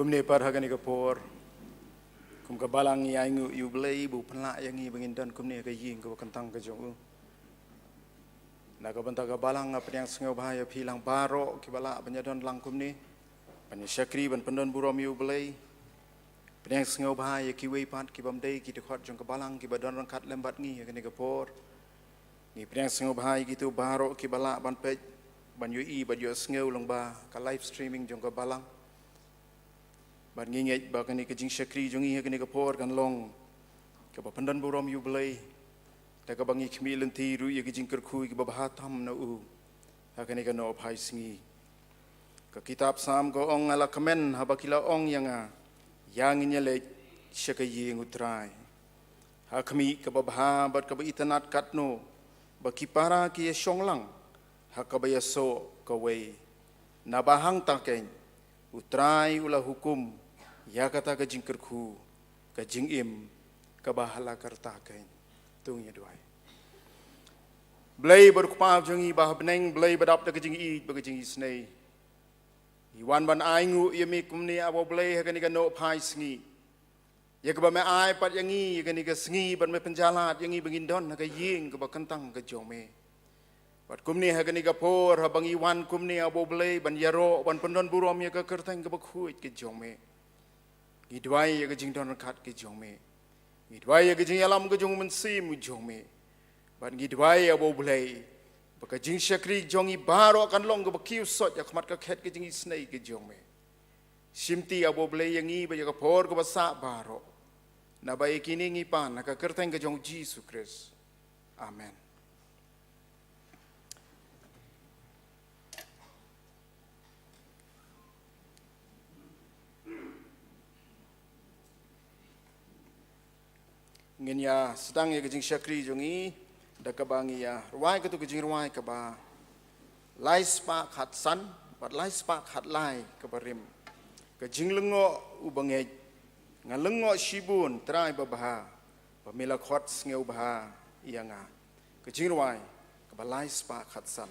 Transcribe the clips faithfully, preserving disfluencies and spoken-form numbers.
Kumne pat ha kane ka por, kum ka balang ngi ainguh ïa U Blei ba u pynlah ïa ngi ba ngin don kumne ha ka ïing kaba kyntang ka jong u. Na ka bynta ka balang nga pdiang sngewbha ïa phi lang baroh kiba lah ban ïa don lang kumne, ban ïa shakri ban pyndon burom ïa U Blei. Pdiang sngewbha ïa kiwei pat ki bym dei ki dkhot jong ka balang kiba don ryngkat lem bad ngi ha kane ka por. Ngi pdiang sngewbha ïa kito baroh kiba lah ban peit, ban ïohi bad ïohsngew lyngba ka live streaming jong ka balang. Bad ngi ngeit ba kane ka jingshakri jong ngi ha kane ka por kan long kaba pyndon burom ïa U Blei, da kaba ngi khmih lynti ruh ïa ka jingkyrkhu kaba bha tam na u ha kane ka nohphai sngi. Ka kitab Salm ka ong, nga la kmen haba ki la ong ïa nga, ïa ngin ïa leit sha ka ïing U Trai. Ha khmih kaba bha bad kaba itynnad katno ba ki para ki ïa shong lang ha kaba ïasoh kawei. Naba hangta keiñ U Trai u la hukum ïa kata ka jingkyrkhu, ka jingim kaba ha la karta keiñ. To ngin ïa duwai. Blei ba dei u Kpa jong ngi ba ha bneng, Blei ba dap da ka jingïeit bad ka jingisynei, ngi wan ban ainguh ïa me kumne, A Blei, ha kane ka nohphai sngi. Ïa kaba me ai pat ïa ngi ïa kane ka sngi, bad me pynjah lad ïa ngi ba ngin don ha ka ïing kaba kyntang ka jong me. Bad kumne ha kane ka por, haba ngi wan kumne, A Blei, ban ïaroh ban pyndon burom ïa ka kyrteng kaba khuid ka jong me, ngi duwai ïa ka jingdon ryngkat ka jong me. Ngi duwai ïa ka jingïalam ka jong U Mynsiem jong me. Bad ngi duwai, A Blei, ba ka jingshakri jong ngi baroh kan long kaba kiew sot ïa khmat ka khet ka jingisynei ka jong me. Shimti, A Blei, ïa ngi bad ïa ka por kaba sah baroh. Naba ïa kine ngi pan ha ka kyrteng ka jong U Jisu Khrist. Amen. Ngin ïa sdang ïa ka jingshakri jong ngi da kaba ngi ïa rwai katto ka jingrwai kaba lai spah khatsan bad lai spah khatlai, kaba rim: Ka jinglyngngoh u bangeit. Nga lyngngoh shibun, Trai babha, ba me la khot sngewbha ïa nga. Ka jingrwai kaba lai spah khatsan.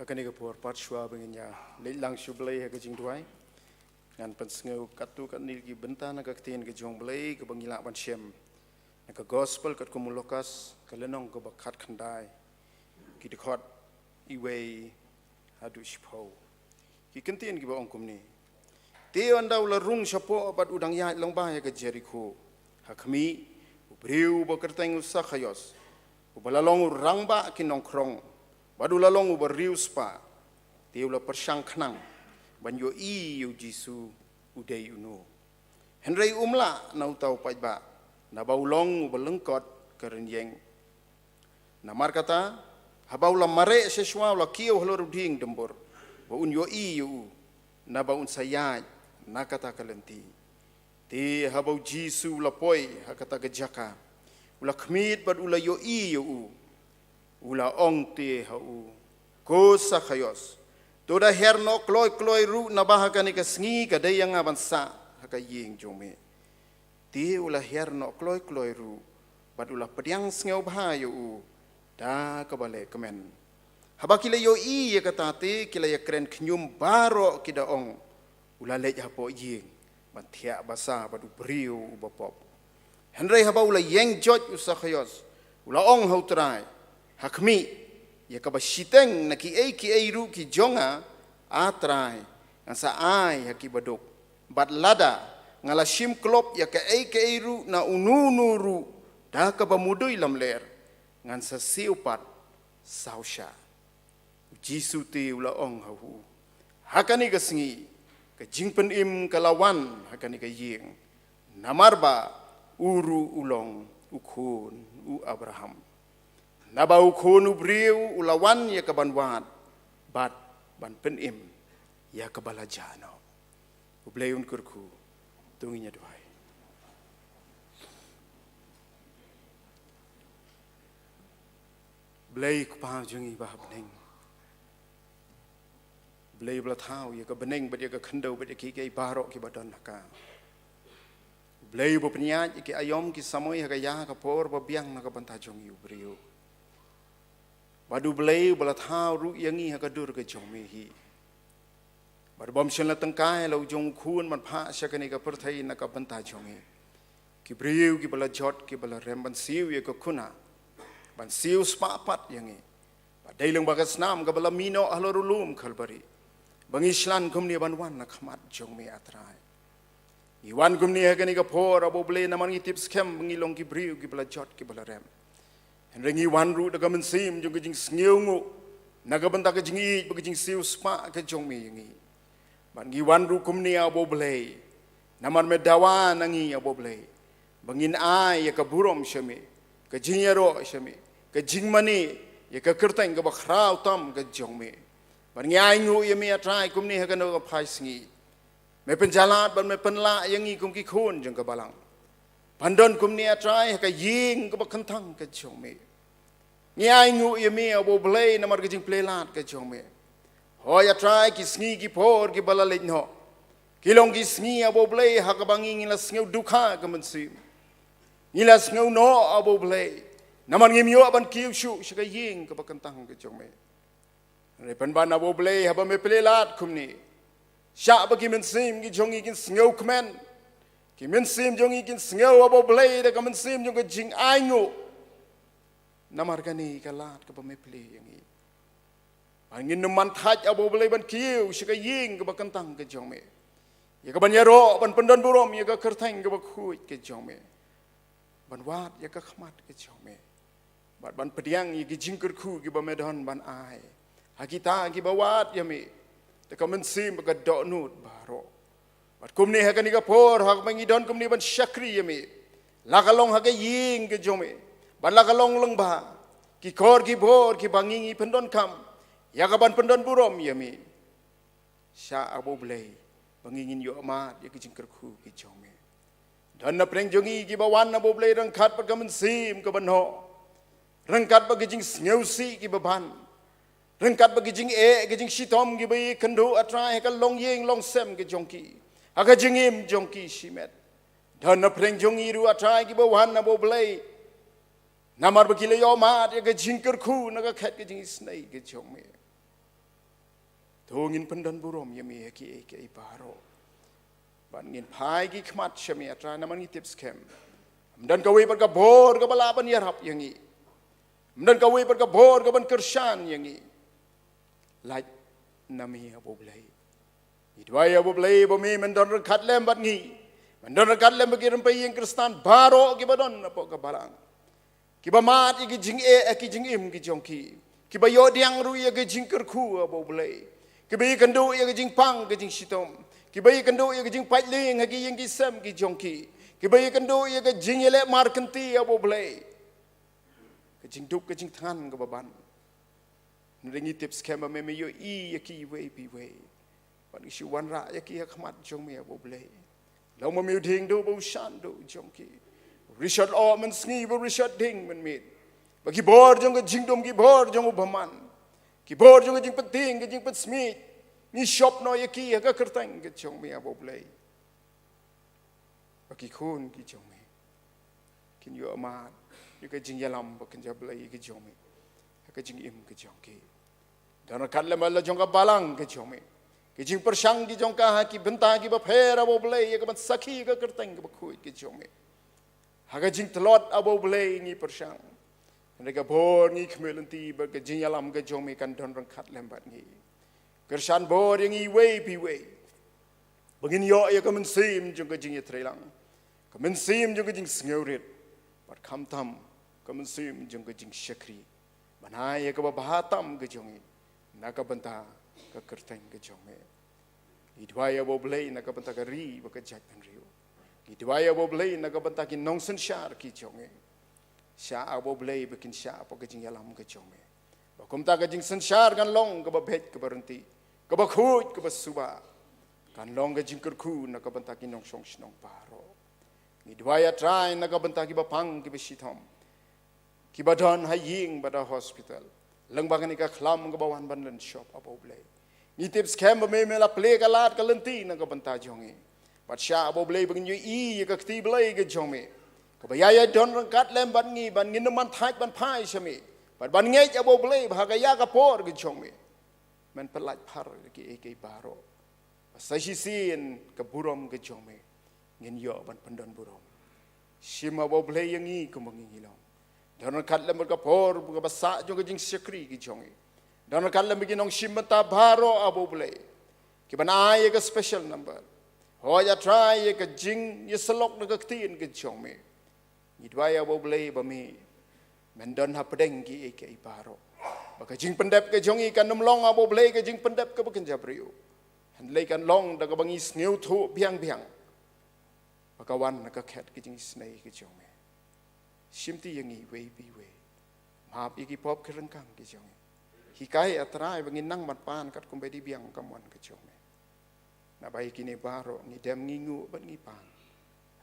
Ha kane ka por pat shuwa ba ngin ïa leit lang sha U Blei ha ka jingduwai, ngan pynsngew katto katne ki bynta na ka ktien ka jong U Blei kaba ngi lah ban shem na ka Gospel katkum u Lukas, ka lynnong kaba khatkhyndai, ki dkhot iwei haduh shiphew. Ki kyntien kiba ong kumne: Te ynda u la rung shapoh bad u dang ïaid lyngba ïa ka Jerikho, ha khmih, u briew uba kyrteng u Sakhaios, uba la long u rangbah ki nongkhrong bad u la long uba riewspah, te u la pyrshang khnang ban ïohi ïa u Jisu u dei uno. Hynrei um lah na uta u paidbah, naba u long uba lyngkot ka rynïeng. Namarkata, haba u la mareh sha shuwa, u la kiew halor u dieng dymbur ba un ïohi ïa u, naba un sa ïaid na kata ka lynti. Te haba u Jisu u la poi ha kata ka jaka, u la khmied bad u la ïohi ïa u, u la ong te ha u: Ko Sakhaios, to da hiar noh kloi kloi ruh, naba ha kane ka sngi ka dei ïa nga ban sah ha ka ïing jong me. Te u la hiar noh kloi kloi ruh bad u la pdiang sngewbha ïa u da kaba leh kmen. Haba ki la ïohi ïa kata, te ki la ïakren khñium baroh, ki da ong: U la leit hapoh ïing ban thiah basa bad u briew uba pop. Hynrei haba u la ïeng joit u Sakhaios, u la ong ha U Trai: Ha khmih, ïa kaba shiteng na kiei kiei ruh ki jong nga, A Trai, ngan sa ai ha ki baduk. Bad lada nga la shim klop ïa kaei kaei ruh na uno uno ruh da kaba mudui lamler, ngan sa siew pat saw shah. U Jisu te u la ong ha u: Ha kane ka sngi ka jingpynim ka la wan ha kane ka ïing, namar ba u ruh u long u khun u Abraham. Naba u Khun u Briew u la wan ïa ka ban wad bad ban pynim ïa kaba la jah noh. U Blei un kyrkhu. To ngin ïa duwai. Blei Kpa jong ngi ba ha bneng, Blei ba la thaw ïa ka bneng bad ïa ka khyndew bad ïa kiei kiei baroh kiba don ha ka. Blei ba pynïaid ïa ki aïom ki samoi ha ka ïa ka por ba biang na ka bynta jong ngi u briew. Bad U Blei ba la thaw ruh ïa ngi ha ka dur ka jong me hi. Bad bym shym la tyngkai la u jong u Khun ban phah sha kane ka pyrthei na ka bynta jong ngi, ki briew kiba la jot kiba la rem, ban siew ïa ka khuna, ban siew spah pat ïa ngi. Bad dei lyngba ka snam kaba la mih noh halor u lum Kalbari ba ngi shlur kumne ban wan na khmat jong me, A Trai. Ngi wan kumne ha kane ka por, A Blei, namar ngi tip skhem ba ngi long ki briew kiba la jot kiba la rem. Hynrei ngi wan ruh da ka mynsiem jong ka jingsngewnguh na ka bynta ka jingïeit bad ka jingsiew spah ka jong me ïa ngi. Bad ngi wan ruh kumne, A Blei, namar me dawa na ngi, A Blei, ba ngin ai ïa ka burom sha me, ka jingïaroh sha me, ka jingmane ïa ka kyrteng kaba khraw tam ka jong me. Bad ngi ainguh ïa me, A Trai, kumne ha kane ka phai sngi. Me pynjynjar bad me pynlah ïa ngi kum ki khun jong ka balang ban don kumne, A Trai, ha ka ïing kaba kynthang ka jong me. Ngi ainguh ïa me, A Blei, namar ka jingplie lad ka jong me. Hooid, A Trai, ki sngi ki por kiba la leit noh ki long ki sngi, A Blei, ha kaba ngi, ngi la sngew dukha ka mynsiem. Ngi la sngew noh, A Blei, namar ngim ïoh ban kiew shuh sha ka ïing kaba kynthang ka jong me. Hynrei pynban, A Blei, haba me plie lad kumne, shah ba ki mynsiem ki jong ngi kin sngewkmen, ki mynsiem jong ngi kin sngew, A Blei, da ka mynsiem jong ka jingainguh namar kane ka lad kaba me plie ïa ngi. Ba ngin ym man thait, A Blei, ban kiew sha ka ïing kaba kynthang ka jong me, ïa kaban ïaroh, ban pyndon burom ïa ka kyrteng kaba khuid ka jong me, ban wad ïa ka khmat ka jong me, bad ban pdiang ïa ki jingkyrkhu kiba me don ban ai ha kita kiba wad ïa me da ka mynsiem bad ka dohnud baroh. Bad kumne ha kane ka por, ha kaba ngi don kumne ban shakri ïa me, la ka long ha ka ïing ka jong me bad la ka long lyngba ki kor ki bor kiba ngi, ngi pyndonkam ïa kaban pyndon burom ïa me. Shah, A Blei, ba ngi ngin ïoh mad ïa ki jingkyrkhu ki jong me. Don na pdeng jong ngi kiba wan, A Blei, ryngkat bad ka mynsiem kaba noh, ryngkat bad ki jingsngewsih kiba ban, ryngkat bad ki jingeh, ki jingshitom kiba ïakynduh, A Trai, ha ka longïing longsem ka jong ki, ha ka jingim jong ki shimet. Don na pdeng jong ngi ruh, A Trai, kiba wan, A Blei, namar ba ki la ïoh mad ïa ka jingkyrkhu na ka khet ka jingisynei ka jong me. To ngin pyndon burom ïa me ha kiei kiei baroh. Bad ngin phai ki khmat sha me, A Trai, namar ngi tip skhem ym don kawei pat ka bor kaba lah ban ïarap ïa ngi. Ym don kawei pat ka bor kaban kyrshan ïa ngi, lait na me, A Blei. Ngi duwai, A Blei, ba me men don ryngkat lem bad ngi. Men don ryngkat lem bad ki rympei ïing Khristan baroh kiba don hapoh ka balang, kiba mad ïa ki jingeh, ïa ki jingim ki jong ki, kiba ïoh pdiang ruh ïa ki jingkyrkhu, A Blei, kiba ïakynduh ïa ki jingpang ki jingshitom, kiba ïakynduh ïa ki jingpait lieng ha ki ïing ki sem ki jong ki, kiba ïakynduh ïa ki jingïaleh markynti, A Blei, ki jingduk ki jingthngan kaba ban. Hynrei ngi tip skhem ba me, me ïohi ïa ki iwei pa iwei. Bad ngi shu wanrah ïa ki ha khmat jong me, A Blei. Long ma me u dieng duh bad u shan duh jong ki. Rishot oh mynsngi bad rishot dieng mynmiet. Ba ki bor jong ka jingdum, ki bor jong u bymman, ki bor jong ka jingpyntieng, ka jingpynsmiej, ngi shop noh ïa ki ha ka kyrteng ka jong me, A Blei. Ba ki khun ki jong me kin ïoh mad ïa ka jingïalam bad kynja Blei ka jong me ha ka jingim ka jong ki. Don ryngkat lem bad la jong ka balang ka jong me, ki jingpyrshang ki jong ka ha ki bynta kiba pher, A Blei, ïa kaban sakhi ka kyrteng kaba khuid ka jong me. Ha ka jingtlot, A Blei, ngi pyrshang. Hynrei ka bor ngi khmih lynti ba ka jingïalam ka jong me kan don ryngkat lem bad ngi. Kyrshan bor ïa ngi iwei pa iwei ba ngin ïoh ïa ka mynsiem jong ka jingïatreilang, ka mynsiem jong ka jingsngewrit, bad khamtam ka mynsiem jong ka jingshakri, ban ai ïa kaba bha tam ka jong ngi na ka bynta ka kyrteng ka jong me. Ngi duwai, A Blei, na ka bynta ka ri bad ka jaitbynriew. Ngi duwai, A Blei, na ka bynta ki nongsynshar ki jong ngi. Shah, A Blei, ba kin shah hapoh ka jingïalam ka jong me. Ba kumta ka jingsynshar kan long kaba beit, kaba ryntih, kaba khuid, kaba suba. Kan long ka jingkyrkhu na ka bynta ki nongshong shnong baroh. Ngi duwai, A Trai, na ka bynta kiba pang, kiba shitom, kiba don ha ïing bad ha hospital, lyngba kane ka khlam kaba wan ban lynshop, A Blei. Ngi tip skhem ba me, me la plie ka lad ka lynti na ka bynta jong ngi. Bad shah, A Blei, ba ngin ïohi ïa ka kti Blei ka jong me, kaba ïai don ryngkat lem bad ngi, ban ngin ym man thait ban phai sha me, bad ban ngeit, A Blei, ba ha ka ïa ka por ka jong me men pynlait phar ïa kiei kiei baroh. Ba sa shisien ka burom ka jong me ngin ïoh ban pyndon burom. Shim, A Blei, ïa ngi kumba ngi ngi long. Don ryngkat lem bad ka por kaba sah jong ka jingshakri ka jong ngi. Don ryngkat lem bad ki nongshim bynta baroh, A Blei, kiban ai ïa ka special number. Hooid, A Trai, ïa ka jingïasyllok na ka ktien ka jong me. Ngi duwai, A Blei, ba me men don hapdeng kiei kiei baroh. Ba ka jingpyndep ka jong ngi kan ym long, A Blei, ka jingpyndep kaba kynja briew. Hynrei kan long da kaba ngi sngewthuh biang biang ba ka wan na ka khet ka jingisynei ka jong me. Shimti ïa ngi iwei pa iwei. Map ïa ki pop ki ryngkang ki jong ngi. Hikai, A Trai, ba ngin nang ban pan katkum ba dei biang ka mon ka jong me. Naba ïa kine baroh ngi dem, ngi nguh bad ngi pan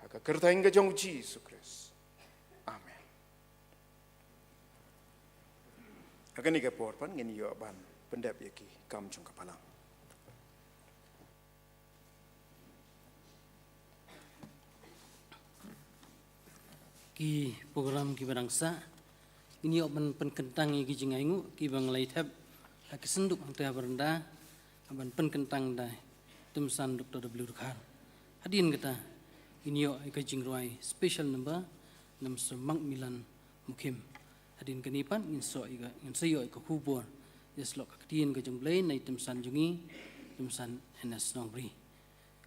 ha ka kyrteng ka jong U Jisu Khrist. Amen. Ha kane ka por pat ngin ïoh ban pyndep ïa ki kam jong ka balang. Ki program kiba dang sah, ngin ïoh ban pynkyntang ïa ki jingainguh kiba ngi la ïa thep ha ki synduk hangta ha baranda, ban pynkyntang da i Tymsan Doctor W Dkhar. Hadien kata, ngin ïoh ïa ka jingrwai special number na u Mynsiem Macmillan Mukhim. Hadien kane pat ngin sa ïoh ïa ka, ngin sa ïoh ïa ka khubor ïasyllok ka ktien ka jong U Blei na i Tymsan jong ngi, Tymsan Ernest Nongbri.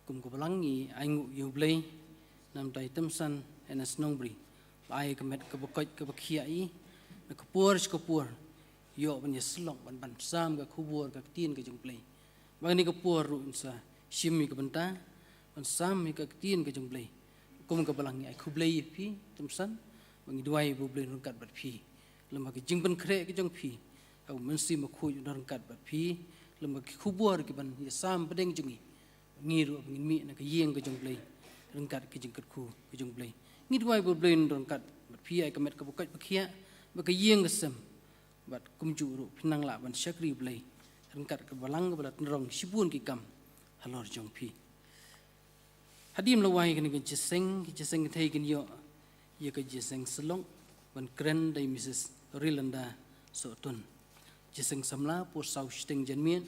Kum ka balang ngi ainguh ïa U Blei namar i Tymsan Ernest Nongbri ba ai ka met kaba koit kaba khiah ïa i na ka por sha ka por, ïoh ban ïasyllok, ban, ban sam ka khubor ka ktien ka jong U Blei. Ba kane ka por ruh yn sa shim ïa ka bynta ban sam ïa ka ktien ka jong U Blei. Kum ka balang ngi ai khublei ïa phi Tymsan, ba ngi duwai ba U Blei un ryngkat bad phi lem bad ka jingpynkhreh ka jong phi. Ba U Mynsiem Bakhuid un ryngkat bad phi lem bad ki khubor kiban ïasam pdeng jong ngi. Ngi ruh ba ngin mih na ka ïing ka jong U Blei ryngkat ka jingkyrkhu ka jong U Blei. Ngi duwai ba U Blei un ryngkat bad phi, ai ka met kaba koit ba khiah bad ka ïing ka sem. Bad kumjuh ruh phin nang lah ban shakri U Blei ryngkat ka balang kaba la tynrong shibun ki kam halor jong phi. Hadien la wai kane ka jingïaseng, ka jingïaseng kynthei, kin ïoh ïa ka jingïaseng syllok ban kren da i Missus Rilanda Sohtun. Jingïaseng samla por saw shiteng janmiet,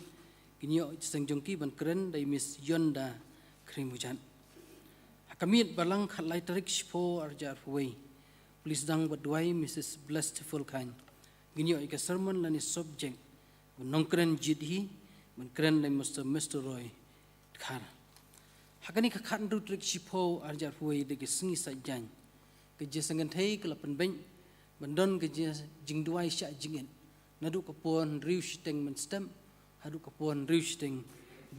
Kin ïoh jingïaseng jong ki ban kren da i Miss Yonda Khrimujat. Ha ka miet Balang khatlai tarik shiphew arhajar arphew wei. Plie sdang bad duwai Missus Blessed Fulkhein. Kin ïoh ïa ka sermon lane subject ba nongkren jied hi, ban kren da i Mister Mister Roy Dkhar. Ha kane ka khathynriew tarik shiphew arhajar arphew wei da ka sngi Saitjaiñ, ka jingïaseng kynthei ka la pynbeit ban don ka jing, jingduwai shah jingit naduh ka por hynriew shiteng mynstep haduh ka por hynriew shiteng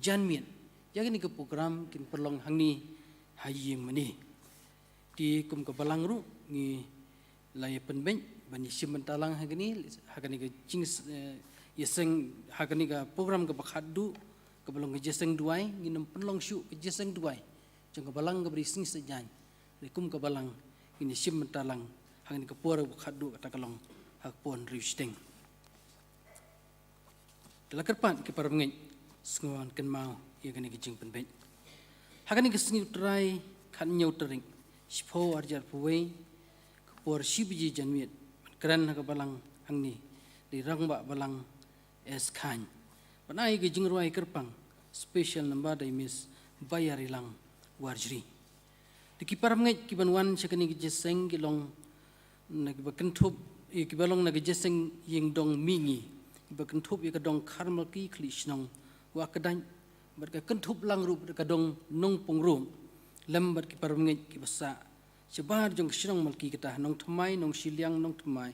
janmiet. Ïa kane ka program kin pynlong hangne ha ïing mane. Te kum ka Balang ruh ngi la ïa pynbeit ban ïashim bynta lang ha kane, ha kane ka jing, eh, ïaseng, ha kane ka program kaba khatduh kaba long ka jingïaseng duwai, ngin ym pynlong shuh ka jingïaseng duwai jong ka Balang kaba dei sngi Saitjaiñ. Te kum ka Balang ngin ïashim bynta lang ha kane ka por kaba khatduh, kata ka long ha ka por hynriew shiteng. Te la kyrpad ki para bangeit, sngewbha kynmaw ïa kane ka jingpynbeit. Ha kane ka sngi U Trai, khathynñiew tarik shiphew arhajar arphew wei, ka por shi baje janmiet, ban kren ha ka Balang hangne da i Rangbah Balang S Khain. Ban ai ka jingrwai kyrpang, special number da i Miss Baïarilang Warjri. Te ki para bangeit kiban wan sha kane ka jingïaseng ki long na kiba kynthup, eh, kiba long na ka jingïaseng ïing dong mihngi, kiba kynthup ïa ka dong Kharmalki Khlieh Shnong Wahkdait, bad ka kynthup lang ruh bad ka dong Nongpyngrope, lem bad ki para bangeit kiba sah shabar jong ka shnong Malki, kata Nongthymmai, Nongshiliang, Nongthymmai,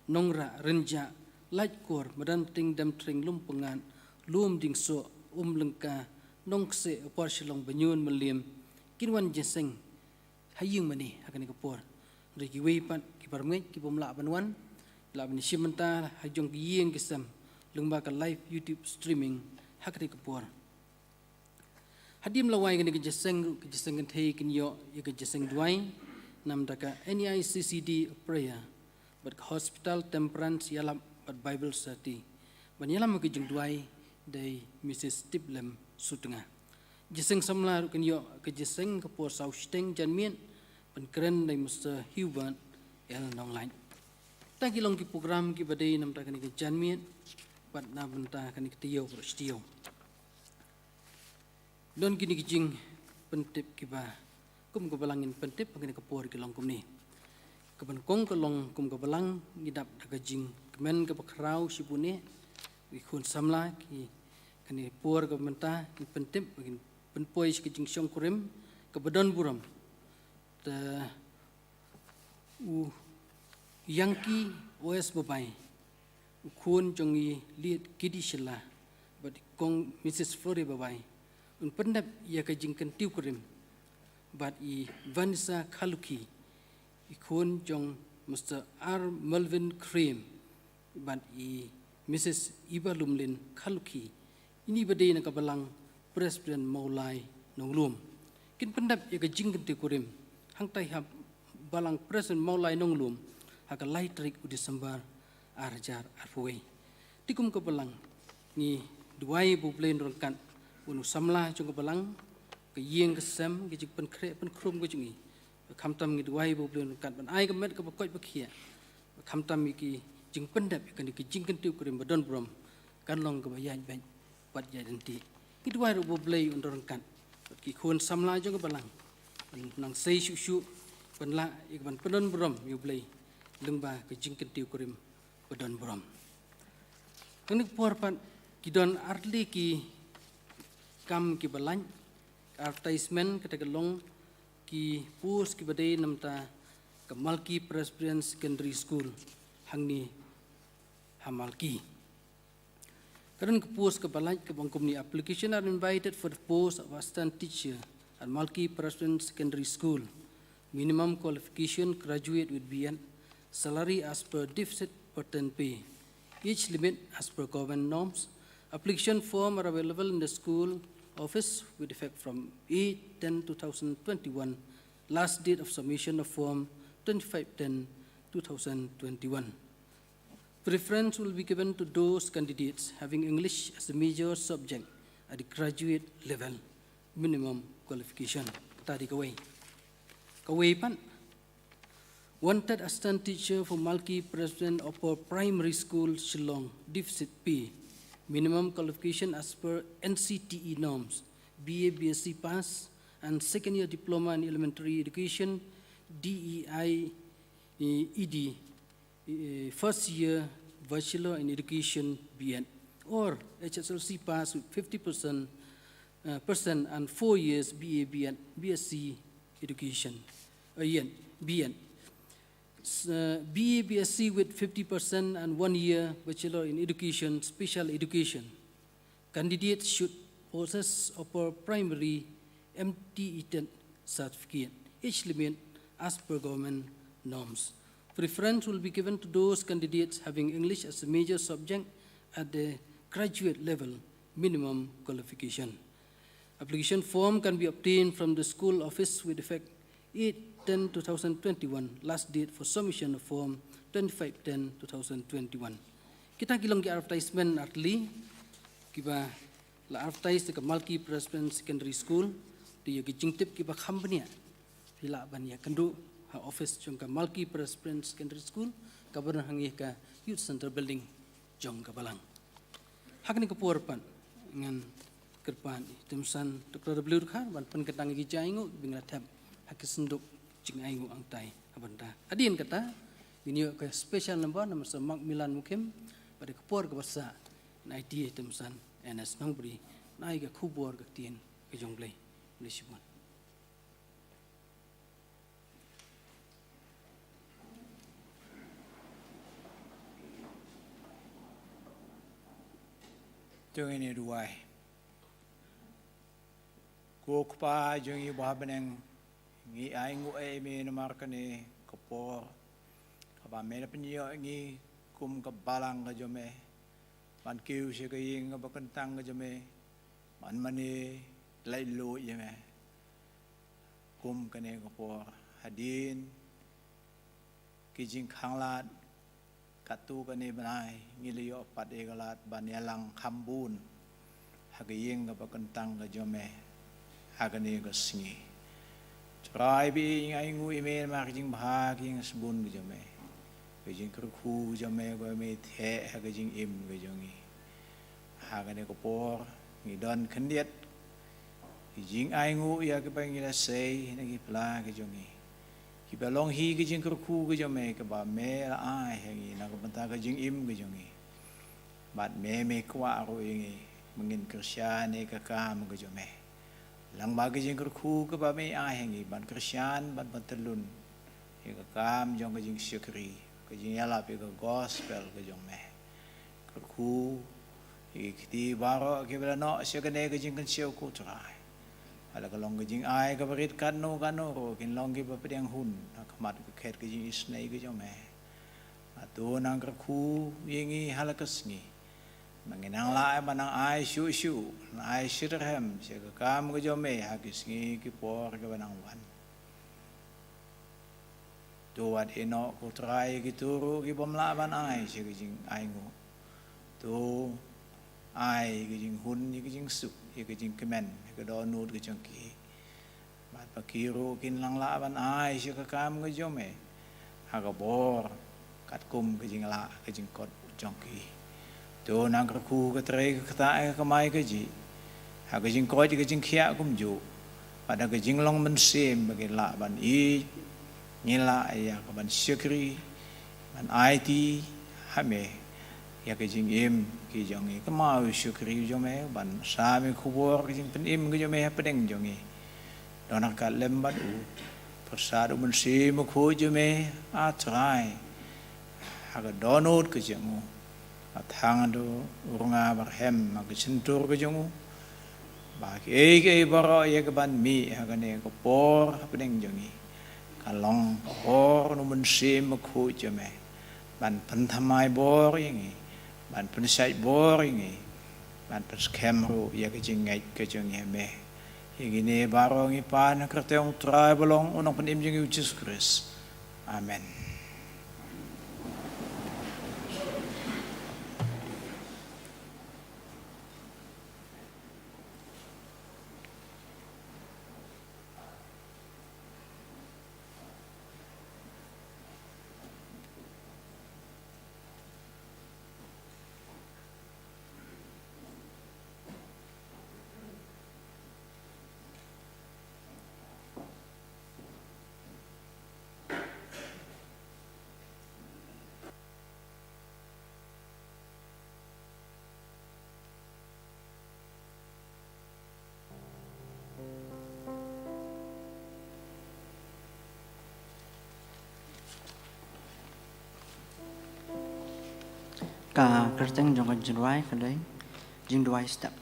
Nongrah, Rynjah, Laitkor, Madanpting, Demthring, Lumpyngngad, Lumdiengsoh, Umlyngka, Nongkseh, Upper Shillong, Baniun, Mylliem, kin wan jingïaseng ha ïing mane ha kane ka por. Hynrei kiwei pat ki para bangeit kibym lah ban wan, lah ban ïashim bynta ha jong ki ïing ki sem lyngba ka live YouTube streaming ha kane ka por. Hadien la wai kane ka jingïaseng ruh, ka jingïaseng kynthei kin ïoh ïa ka jingïaseng duwai namar ka N E I C C D prayer bad ka Hospital Temperance ïalap bad Bible Society. Ban ïalam ka jingduwai da i Missus Tiplem Sutnga. Jingïaseng samla ruh kin ïoh ka jingïaseng ka por saw shiteng janmiet, ban kren da i Mister Hubert L Nonglait. Kata ki long ki program kiba dei namar kane ka janmiet bad na bynta kane ka taïew baroh shi taïew. Don kine ki jingpyntip kiba kum ka Balang ngin pyntip ha kane ka por ki long kumne. Kaba nyngkong ka long kum ka Balang ngi dap da ka jingkmen kaba khraw shibun eh, ki khun samla, ki kane por kaba mynta ngin pyntip, ngin pynpoi sha ka jingshongkurim kaba don burom. Te u Yangki O S Babai, u khun jong i Liet Kidi Shylla, bad i Kong Missus Flori Babai, un pyndep ïa ka jingkyntiew kurim, bad i Vanessa Khaluki, i khun jong Mister R Melvin Krim, bad i Missus Ibalumlin Khaluki, ini ba dei na ka Balang Presbyterian Mawlai Nonglum. Kin pyndep ïa ka jingkyntiew kurim hangtai ha Balang Presbyterian Mawlai Nonglum ha ka lai tarik u December arhajar arphew wei. Te kum ka Balang ngi duwai ba U Blei un ryngkat, un u samla jong ka Balang, ka ïing ka sem, ka jingpynkhreh pynkhrum ka jong i. Khamtam ngi duwai ba U Blei un ryngkat ban ai ka met kaba koit ba khiah, khamtam ïa ki jingpyndep ïa kane ka jingkyntiew kurim ba don burom, kan long kaba ïaid beit bad ïaid ryntih. Ngi duwai ruh ba U Blei un ryngkat bad ki khun samla jong ka Balang, ban nang sei shuh shuh ban lah ïa ka ban pyndon burom ïa U Blei lyngba ka jingkyntiew kurim ba don burom. Kane ka por pat ki don artylli ki kam kiba lait. Ka advertisement, kata ka long ki post kiba dei namar ka Malki Presbyterian Secondary School hangne ha Malki. Ka don ka post kaba lait kaba ong kumne: Application are invited for the post of assistant teacher at Malki Presbyterian Secondary School. Minimum qualification, graduate with B Ed. Salary as per deficit per ten pay. Age limit as per government norms. Application form are available in the school office with effect from eight ten two thousand twenty-one. Last date of submission of form twenty-five ten two thousand twenty-one. Preference will be given to those candidates having English as a major subject at the graduate level. Minimum qualification. Kata dei kawei. Kawei pat. Wanted assistant teacher for Malki Presbyterian Upper Primary School, Shillong, deficit pay. Minimum qualification as per N C T E norms, B A B S C pass, and second year diploma in elementary education, D E I, E D, eh, first year bachelor in education, B Ed, or H S L C pass with fifty percent, uh, percent and four years B A B Ed, B S C education, uh, yeah, B Ed. S-, uh, B A B S C with fifty percent and one year bachelor in education, special education. Candidates should possess upper primary M T E Tet certificate, age limit as per government norms. Preference will be given to those candidates having English as a major subject at the graduate level, minimum qualification. Application form can be obtained from the school office with effect eight ten two thousand twenty-one, last date for submission of form twenty-five ten two thousand twenty-one. Kita ki long ki advertisement artylli kiba la advertise da ka Malki Presbyterian Secondary School, te ïa ki jingtip kiba kham bniah phi lah ban ïakynduh ha office jong ka Malki Presbyterian Secondary School, kaba don hangne ha ka Youth Center Building jong ka Balang. Ha kane ka por pat ngan kyrpad ïa i Tymsan Doctor W Dkhar ban pynkyntang ïa ki jingainguh ba ngi la thep ha ka synduk jingainguh hangtai. Ha bynta hadien kata ngin ïoh ka special number namar Sir Macmillan Mukhim, bad ha ka por kaba sah ngan aiti ïa i Tymsan Ernest Nongbri ban ai ka khubor ka ktien ka jong U Blei. Khublei shibun. To ngin ïa duwai. Ko Kpa jong ngi uba ha bneng, ngi ainguh ïa me namar kane ka por kaba me la pynïoh ïa ngi kum ka balang ka jong me ban kiew sha ka ïing kaba kyntang ka jong me, ban mane lait luid ïa me. Kum kane ka por hadien ki jingkhanglad, katto katne bnai ngi la ïoh pat ïa ka lad ban ïalang kham bun ha ka ïing kaba kyntang ka jong me ha kane ka sngi. Trai, ba ngi ainguh ïa me namar ka jingbha ka jingsbun ka jong me, ka jingkyrkhu ka jong me kaba me theh ha ka jingim ka jong ngi. Ha kane ka por ngi don khyndiat ki jingainguh ïa kiba ngi la sei na ki pla ki jong ngi, kiba long hi ki jingkyrkhu ki jong me kiba me la ai ha ngi na ka bynta ka jingim ki jong ngi. Bad me, me kwah ruh ïa ngi ba ngin kyrshan ïa ka kam ki jong me. Lyngba ki jingkyrkhu kiba me ai ha ngi ban kyrshan, ban pyntyllun ïa ka kam jong ka jingshakri, ka jingïalap ïa ka gospel ka jong me. Kyrkhu ïa ki kti baroh kiba la noh sha kane ka jingkynshew, ko Trai. Wat la ka long ka jingai kaba rit katno katno ruh, kin long kiba pdiang hun ha khmat ka khet ka jingisynei ka jong me. Bad to nang kyrkhu ïa ngi ha la ka sngi ba ngin nang lah ban nang ai shuh shuh, nang ai shitrhem sha ka kam ka jong me ha ki sngi ki por kiba nang wan. To wat ïehnoh, ko Trai, ïa kito ruh kibym lah ban ai sha ka jingainguh. To ai ïa ka jinghun, ïa ka jingsuk, ïa ka jingkmen, ïa ka dohnud ka jong ki. Bad ba ki ruh kin nang lah ban ai sha ka kam ka jong me ha ka bor katkum ka jinglah ka jingkoit jong ki. To nang kyrkhu ka trei ka ktah ka kamai kajih ha ka jingkoit ka jingkhiah kumjuh, bad ha ka jinglong mynsiem ba ngin lah ban ïeit, ngin lah ïa ka ban shakri, ban aiti ha me ïa ka jingim ki jong ngi. Kynmaw u shakri jong me, ban sam ïa ka khubor ka jingpynim ka jong me hapdeng jong ngi. Don ryngkat lem bad u, pyrsad u Mynsiem Bakhuid jong me, ah Trai, ha ka dohnud ka jong u. Bad thang da u rnga barhem ha ka shyntur ka jong u, ba kiei kiei baroh ïa ka ban mih ha kane ka por hapdeng jong ngi, kan long ka bor na u Mynsiem Bakhuid jong me, ban pynthymmai bor ïa ngi, ban pynshait bor ïa ngi, ban pynskhem ruh ïa ka jingngeit ka jong ngi ha me. Ïa kine baroh ngi pan ha ka kyrteng u Trai ba long u Nongpynim jong ngi u Jisu Khrist. Amen. Ka kyrteng jong ka jingduwai ka dei Jingduwai Step.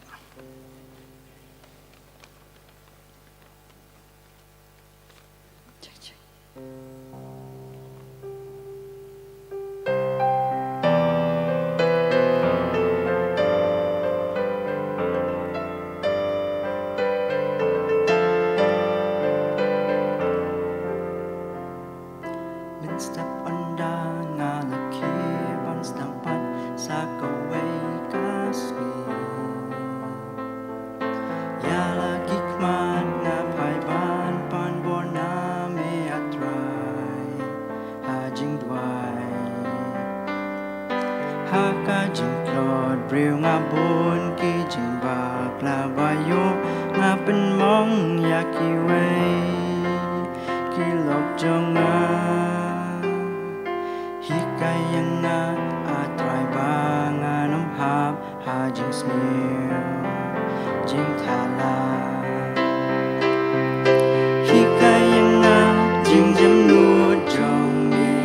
Mynstep ynda nga la khie ban sdang pat sa kawei ka sngi, ïa la ki khmat nga phai ban pan bor na me, A Trai, ha jingduwai. Ha ka jingtlot briew nga bun ki jingbakla ba ïoh, nga pynmong ïa kiwei ki lok jong nga. Hikai ïa nga, A Trai, ba ngan ym hap ha jingsniew jingthala. Hikai ïa nga jingjemnud jong me,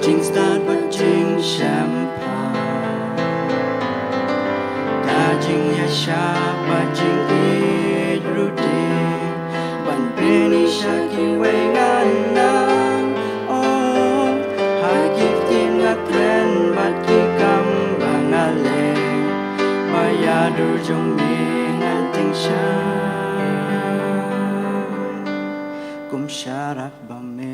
jingstad bad jingshemphang, da jingïaishah bad jingïeit ruh dei ban pyni sha kiwei ngan nang. Oh, ha ki ktien nga kren bad ki kam ba nga leh, ba ïa dur jong me ngan tyngshaiñ kum sharak ba me.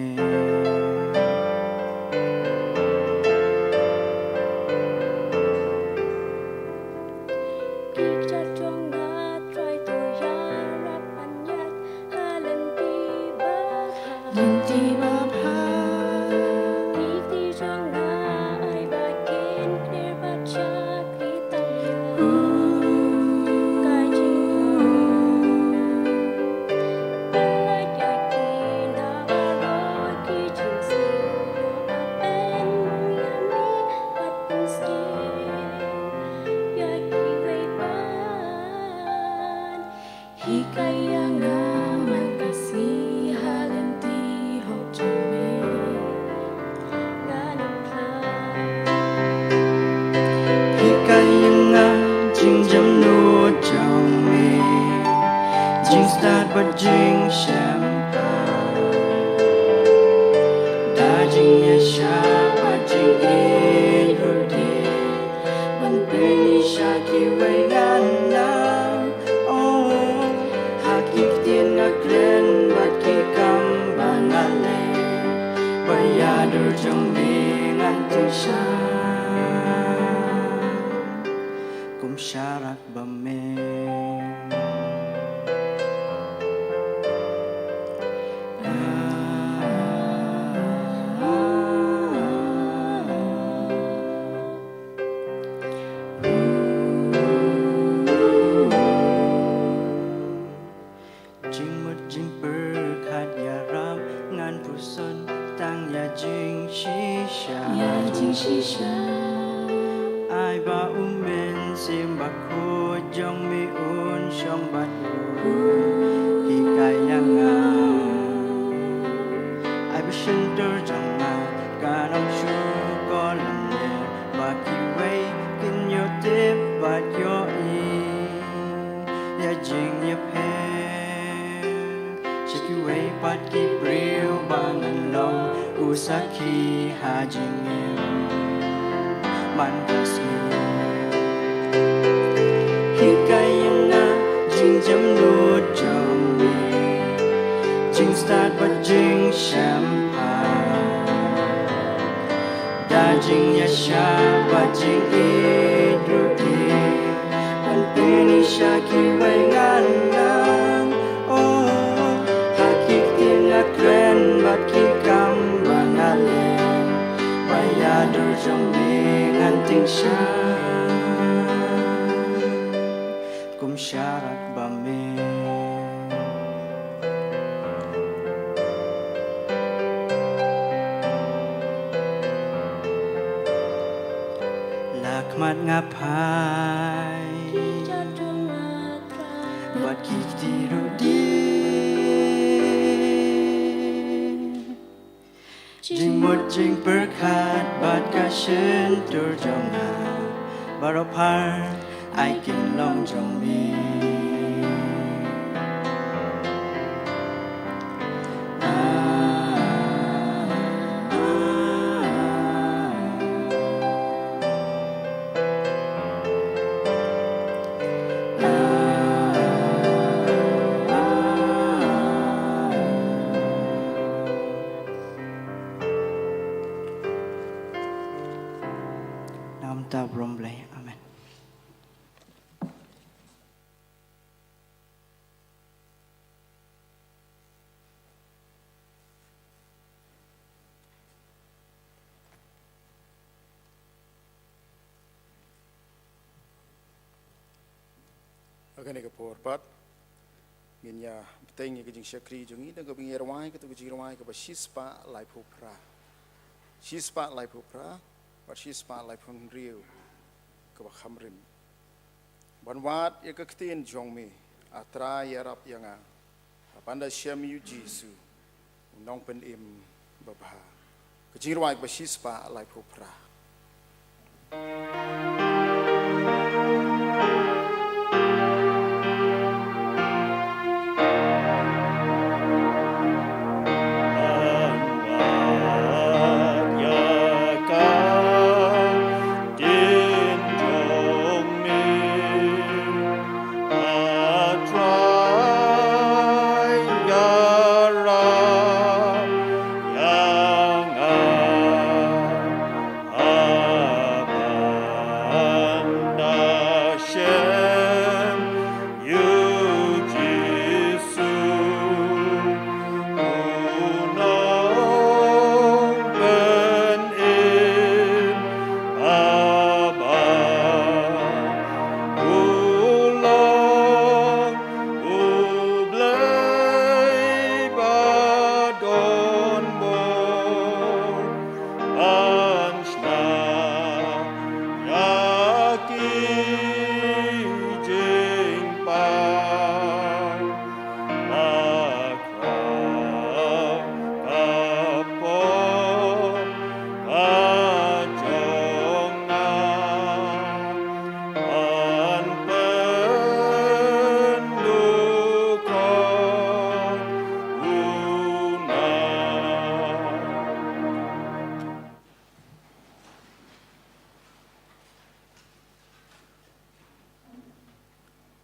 Ki kjat jong nga, Trai, to ïarap ban ïaid ha lynti ba bha. Lynti ba bha. Ki kti jong nga, ai ba kin kner bad shakri tang ïa ka jingim. Pynlait ïa ki na baroh ki jingsniew, ïoh ban pynmong ïa me bad pynsngew ïa kiwei pat. Hikai ïa nga man ka sngi ha lynti hok jong me, ngan ym khlad. Hikai ïa nga jingjemnud jong me, jingstad bad jingshemphang, da jingïaishah bad jingïeit ruh dei ban pyni sha kiwei ngan nang. Oh, ha ki ktien nga kren bad ki kam ba nga leh, ba ïa dur jong me ngan tyngshaiñ kum sharak ba me. Jingmut jingpyrkhat ïarap ngan pyrshang tang ïa jingshisha. Ïa jingshisha. Ai ba U Mynsiem Bakhuid jong me un shong bad u. Hikai ïa nga. Ai ba shyntur jong nga kan ym shu kor lyndet, ba kiwei kin ïoh tip bad ïohi ïa jingïapher sha kiwei pat ki briew, ba ngan long u sakhi ha jingim man ka sngi. Hikai ïa nga jingjemnud jong me, jingstad bad jingshemphang, da jingïaishah bad jingïeit ruh dei ban pyni sha kiwei ngan nang. Oh, ha ki ktien nga kren bad ki kam ba nga leh, ba ïa dur jong me ngan tyngshaiñ kum sharak ba me. La khmat nga phai bad ki kti ruh dei. Jingmut jingpyrkhat bad ka shyntur jong nga baroh phar ai kin long jong me. Namar ta brom Blei. Amen. Ha kane ka por pat ngin ïa bteng ïa ka jingshakri jong ngi da kaba ngin ïa rwai katto ka jingrwai kaba shispah laiphew phra. Shispah laiphew phra bad shispah laiphew hynriew kaba kham rim. Ban wad ïa ka ktien jong me, A Trai ïarap ïa nga, ha ban da shem ïa u Jisu, u nongpynim babha. Ka jingrwai kaba shispah laiphew phra.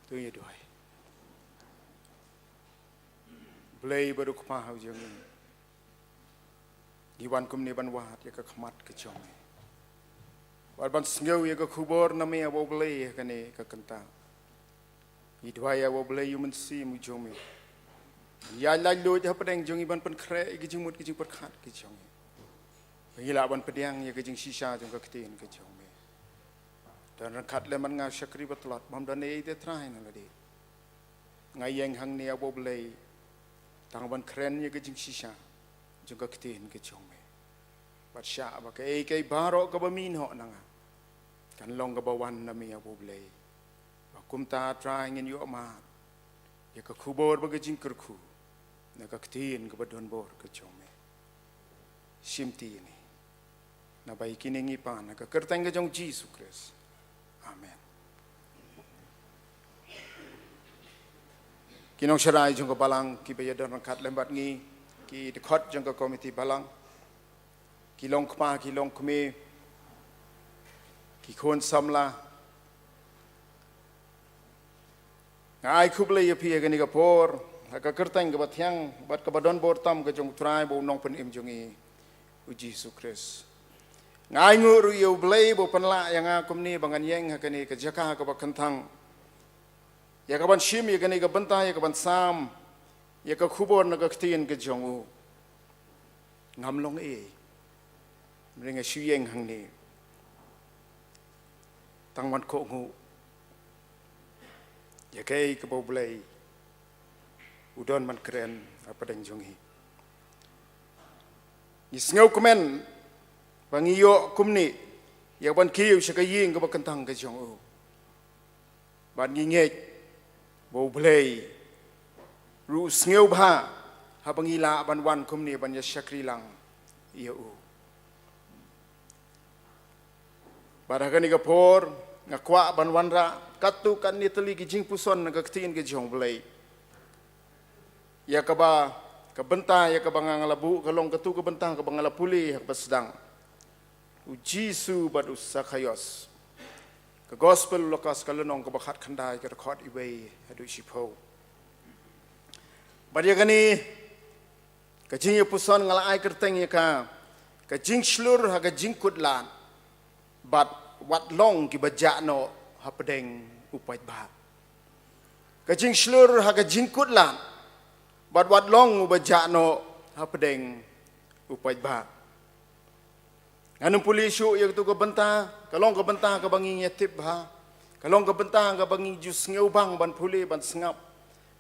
To ïa duwai. Blei ba duk ma ha u jong ngi. Ngi wan kumne ban wad ïa ka khmat ka jong me. Wad ban sngew ïa ka khubor na me, A Blei, ha kane ka kynta. Ngi duwai, A Blei, ïa u Mynsiem u jong me. Ïa laitluid hapdeng jong ngi ban pynkhreh ïa ka jingmut ka jingpyrkhat ka jong ngi. Ba ngi lah ban pdiang ïa ka jingshisha jong ka ktien ka jong me. Don ryngkat lem bad nga u shakri ba tlot, bym don ei te Trai na lade. Nga ïeng hangne, A Blei, tang ban kren ïa ka jingshisha jong ka ktien ka jong me. Bad shah ba kaei kaei baroh kaba me noh na nga kan long kaba wan na me, A Blei. Ba kumta Trai ngin ïoh mad ïa ka khubor bad ka jingkyrkhu na ka ktien kaba donbor ka jong me. Shimti ïa ngi. Naba ïa kine ngi pan ha ka kyrteng ka jong u Jisu Khrist. Amen. Ki nongsharai jong ka balang kiba ïadon ryngkat lem bad ngi, ki dkhot jong ka komiti balang, ki longkpa ki longkmie, ki khun samla, nga ai khublei ïa phi ha kane ka por ha ka kyrteng kaba thiang bad kaba donbor tam ka jong u Trai bad u Nongpynim jong ngi, u Jisu Khrist. Nga ai nguh ruh ïa U Blei ba u pynlah ïa nga kumne ba ngan ïeng ha kane ka jaka kaba kynthang, ïa kaban shim ïa kane ka bynta, ïa kaban sam ïa ka khubor na ka ktien ka jong u. Ngam long ei, hynrei nga shu ïeng hangne tang ban kohnguh ïa kaei kaba U Blei u don ban kren hapdeng jong ngi. Ngi sngewkmen ba ngi ïoh kumne ïa ban kiew sha ka ïing kaba kynthang ka jong u. Bad ngi ngeit ba U Blei ruh u sngewbha haba ngi lah ban wan kumne ban ïa shakri lang ïa u. Bad ha kane ka por nga kwah ban wanrah katto katne tylli ki jingpuson na ka ktien ka jong U Blei ïa kaba, ka bynta ïa kaba nga la buh ka long katto ka bynta kaba nga la pule ha kaba sdang: U Jisu bad u Sakhaios. Ka Gospel u Lukas, ka lynnong kaba khatkhyndai, ka dkhot iwei haduh shiphew. Bad ïa kane ka jingïapuson nga la ai kyrteng ïa ka: Ka jingshlur ha ka jingkutlad, bad wat long kiba jah noh hapdeng u paidbah. Ka jingshlur ha ka jingkutlad, bad wat long uba jah noh hapdeng u paidbah. Ngan ym pule shuh ïa katto ka bynta, ka long ka bynta kaba ngi ïatip bha, ka long ka bynta kaba ngi ju sngewbang ban pule ban sngap.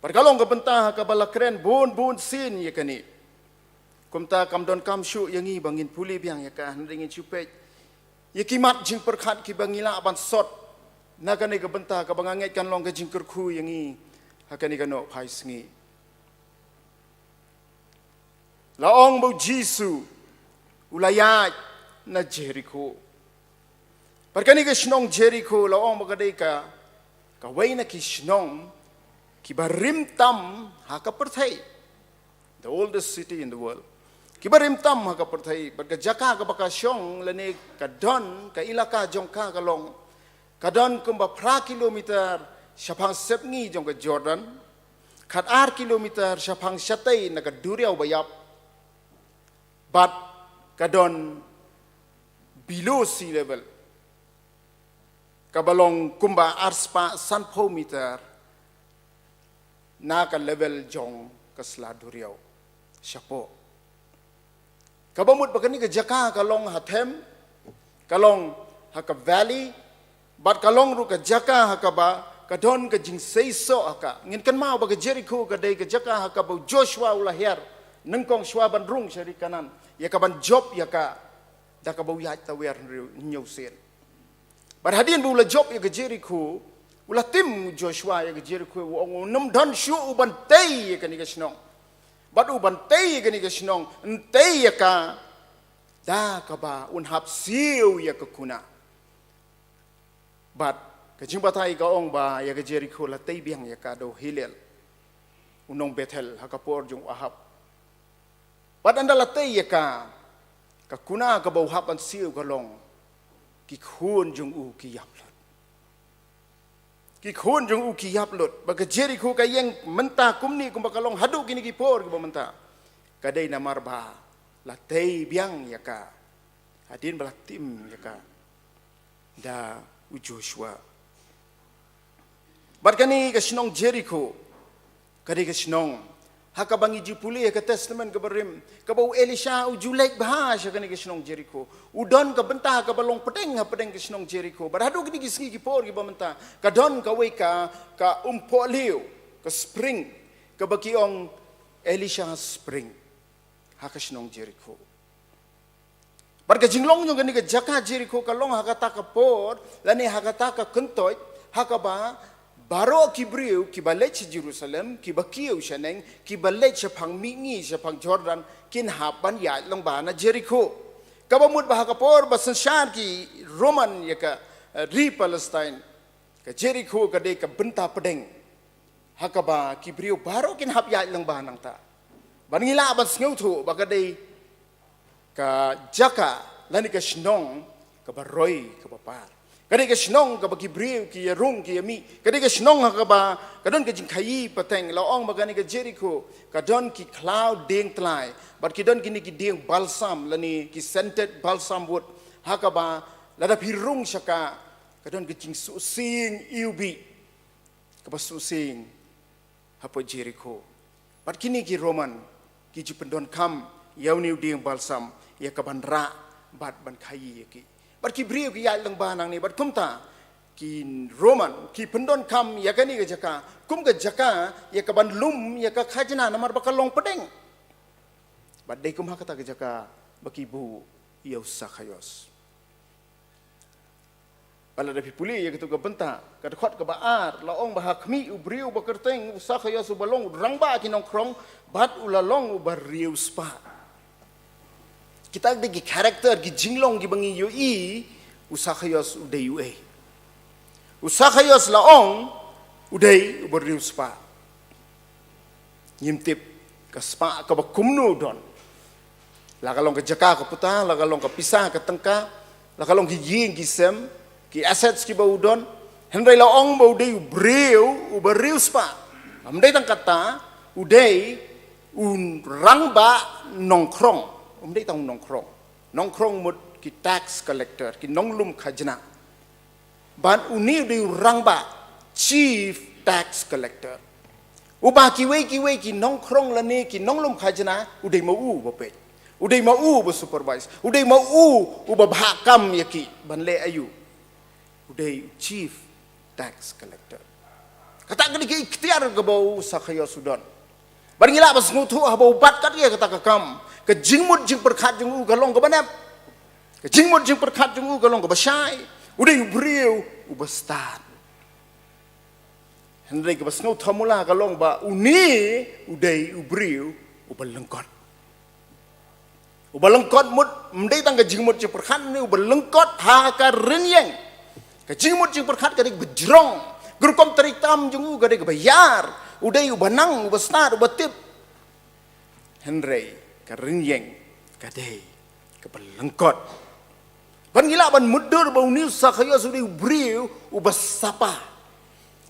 Bad ka long ka bynta kaba la kren bun bun sien ïa kane. Kumta kam donkam shuh ïa ngi ba ngin pule biang ïa ka, hynrei ngin shu peit ïa ki mat jingpyrkhat kiba ngi lah ban sot na kane ka bynta, kaba nga ngeit kan long ka jingkyrkhu ïa ngi ha kane ka nohphai sngi. La ong ba U Jisu u la ïaid na Jerikho. Bad kane ka shnong Jerikho la ong ba ka dei ka, kawei na ki shnong kiba rim tam ha ka pyrthei. The oldest city in the world. Kiba rim tam ha ka pyrthei. Bad ka jaka kaba ka shong lane ka don, ka ilaka jong ka ka long, ka don kumba phra kilometer shaphang sepngi jong ka Jordan, khatar kilometer shaphang shatei na ka duriaw ba ïap, bad ka don below sea level, kaba long kumba arspah sanphew meter na ka level jong ka sla duriaw shapoh. Kaba mut ba kane ka jaka ka long ha them, ka long ha ka valley, bad ka long ruh ka jaka ha kaba ka don ka jingseisoh ha ka. Ngin kynmaw ba ka Jerikho ka dei ka jaka ha kaba u Joshua u la hiar nyngkong shuwa ban rung sha ri Kanaan, ïa ka ban jop ïa ka da kaba u ïaid tawiar hynriew hynñiew sien. Bad hadien ba u la jop ïa ka Jerikho, u la tim u Joshua ïa ka Jerikho, u ong un ym don shuh u ban tei ïa kane ka shnong. Bad u ban tei ïa kane ka shnong, yn tei ïa ka da kaba un hap siew ïa ka kuna. Bad ka jingbatai ka ong ba ïa ka Jerikho la tei biang ïa ka da u Hillel, u nong Bethel, ha ka por jong u Ahab. Bad ynda la tei ïa ka, ka kuna kaba u hap ban siew ka long, ki khun jong u ki ïap lut. Ki khun jong u ki ïap lut. Bad ka Jerikho ka ïeng mynta kumne kumba ka long haduh kine ki por kiba mynta, ka dei namar ba la tei biang ïa ka hadien ba la tim ïa ka da u Joshua. Bad kane ka shnong Jerikho ka dei ka shnong ha kaba ngi ju pule ha ka Testament kaba rim, kaba u Elisha u ju leit bha sha kane ka shnong Jerikho. U don ka bynta kaba long pdeng hapdeng ka shnong Jerikho. Bad haduh kine ki sngi ki por kiba mynta, ka don kawei ka, ka umpohliew, ka spring, kaba ki ong Elisha Spring, ha ka shnong Jerikho. Bad ka jinglong jong kane ka jaka Jerikho ka long ha kata ka por, lane ha kata ka kyntoit, ha kaba baroh ki briew kiba leit sha Jerusalem, kiba kiew shaneng, kiba leit shaphang mihngi, shaphang Jordan, kin hap ban ïaid lyngba na Jerikho. Kaba mut ba ha ka por ba synshar ki Roman ïa ka, eh, ri Palestine, ka Jerikho ka dei ka bynta pdeng ha kaba ki briew baroh kin hap ïaid lyngba nangta. Ban ngi lah ban sngewthuh ba ka dei ka jaka lane ka shnong kaba roi kaba par. Ka dei ka shnong kaba ki briew ki ïarung ki ïamih. Ka dei ka shnong ha kaba ka don ka jingkhaïi pateng. La ong ba kane ka Jerikho ka don ki khlaw dieng tlai, bad ki don kine ki dieng balsam lane ki scented balsam wood, ha kaba lada phi rung sha ka, ka don ka jingsuhsieng iwbih kaba suhsieng hapoh Jerikho. Bad kine ki Roman ki ju pyndonkam ïa une u dieng balsam ïa ka ban rah bad ban khaïi ïa ki. Bad ki briew ki ïaid lyngba nangne, bad kumta ki Roman ki pyndonkam ïa kane ka jaka kum ka jaka ïa ka ban lum ïa ka khajna, namar ba ka long pdeng. Bad dei kum ha kata ka jaka ba ki buh ïa u Sakhaios. Bad lada phi pule ïa katu ka bynta, ka dkhot kaba ar, la ong ba ha khmih u briew ba kyrteng u Sakhaios uba long u rangbah ki nongkhrong, bad u la long uba riewspah. Kita ki dei ki character, ki jinglong kiba ngi ïohi, u Sakhaios u dei uei. U Sakhaios la ong, u dei u briew spah. Ngim tip ka spah kaba kumno u don. La ka long ka jaka ka puta, la ka long ka pisa ka tyngka, la ka long ki ïing ki sem, ki assets kiba u don. Hynrei la ong ba u dei u briew, u briew spah. Ym dei tang kata, u dei u rangbah nongkhrong. Ym dei tang u nongkhrong. Nongkhrong mut ki tax collector, ki nonglum khajna. Bad une u dei u rangbah, chief tax collector. Uba kiwei kiwei ki nongkhrong lane ki nonglum khajna, u dei ma u uba peit. U dei ma u uba supervise. U dei ma u uba bha kam ïa ki, ban leh aïu. U dei u chief tax collector. Kata ka dei ka iktiar kaba u Sakhaios u don. Bad ngi lah ban sngewthuh haba u bat kat ïa kata ka kam, ka jingmut jingpyrkhat jong u ka long kaba nep. Ka jingmut jingpyrkhat jong u ka long kaba shai. U dei u briew uba stad. Hynrei kaba sngewthuh mula ka long ba une u dei u briew uba lyngkot. Uba lyngkot mut, ym dei tang ka jingmut jingpyrkhat ne, uba lyngkot ha ka rynïeng. Ka jingmut jingpyrkhat ka dei kaba jrong. Ka rukom trei tam jong u ka dei kaba ïar. U dei uba nang, uba stad, uba tip. Hynrei ka rynïeng ka dei kaba lyngkot. Bad ngi lah ban mutdur ba une u Sakhaios u dei u briew uba sapa.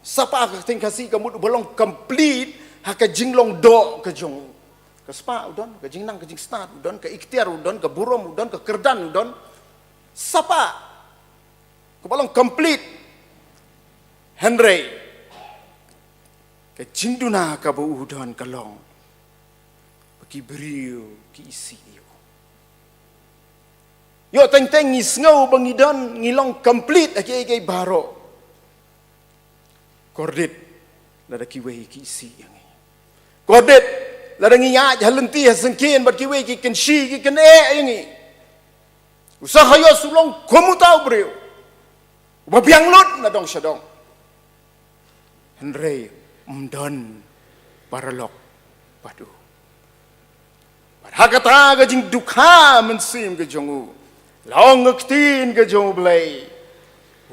Sapa ka ktien Khasi ka mut uba long complete ha ka jinglong doh ka jong u. Ka spah u don, ka jingnang ka jingstad u don, ka iktiar u don, ka burom u don, ka kyrdan u don. Sapa. Kaba long complete. Hynrei ka jingduna kaba u don ka long ba ki briew ki isih ïa u. Ïoh teng teng ngi sngew ba ngi don, ngi long complete ha kiei kiei baroh. Kordit lada kiwei ki isih ïa ngi. Kordit lada ngi ïaid ha lynti ha syngkien bad kiwei ki kynshi ki kyneh ïa ngi. U Sakhaios u long kum uta u briew uba biang lut na dong sha dong. Hynrei ym don paralok bad u. Bad ha kata ka jingdukha mynsiem ka jong u, la ong ka ktien ka jong U Blei,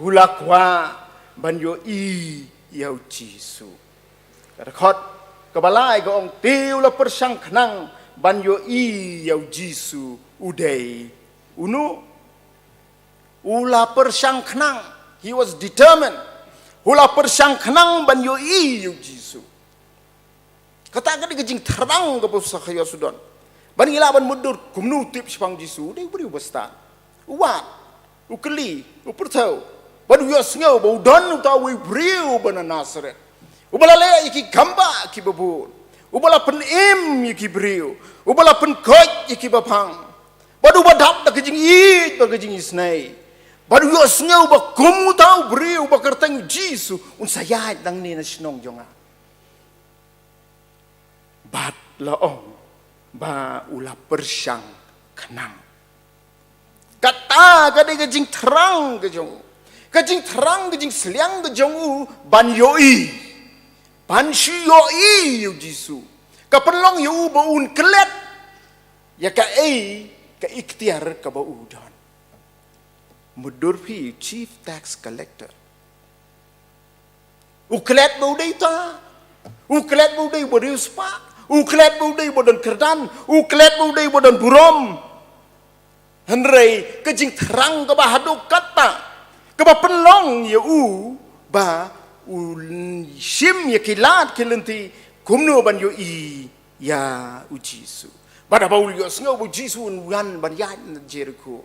u la kwah ban ïohi ïa u Jisu. Ka dkhot kaba lai ka ong, te u la pyrshang khnang ban ïohi ïa u Jisu u dei uno. U la pyrshang khnang. He was determined. U la pyrshang khnang ban ïohi ïa u Jisu. Kata ka dei ka jingthrang kaba u Sakhaios u don. Bad ngi lah ban mutdur kumno u tip shaphang u Jisu, u dei u briew uba stad. U wad, u kylli, u pyrthew. Bad u ïohsngew ba u don uta uwei u briew uba na Nasareth, uba la leh ïa ki kam bah kiba bun, uba la pynim ïa ki briew, uba la pynkoit ïa ki baphang. Bad uba dap da ka jingïeit bad ka jingisynei. Bad u ïohsngew ba kum uta u briew uba kyrteng u Jisu un sa ïaid nangne na shnong jong nga. Bad la ong ba u la pyrshang khnang. Kata ka dei ka jingthrang ka jong u. Ka jingthrang, ka jingsliang ka jong u ban ïohi. Ban shu ïohi ïa u Jisu. Ka pynlong ïa u ba un klet ïa kaei ka iktiar kaba u don. Mutdur phi, chief tax collector. U klet ba u dei uta. U klet ba u dei uba riewspah. U klet ba u dei uba don kyrdan. U klet ba u dei uba don burom. Hynrei ka jingthrang kaba haduh katta, kaba pynlong ïa u ba u shim ïa ki lad ki lynti kumno ban ïohi ïa u Jisu. Bad haba u ïohsngew ba u Jisu un wan ban ïaid na Jerikho,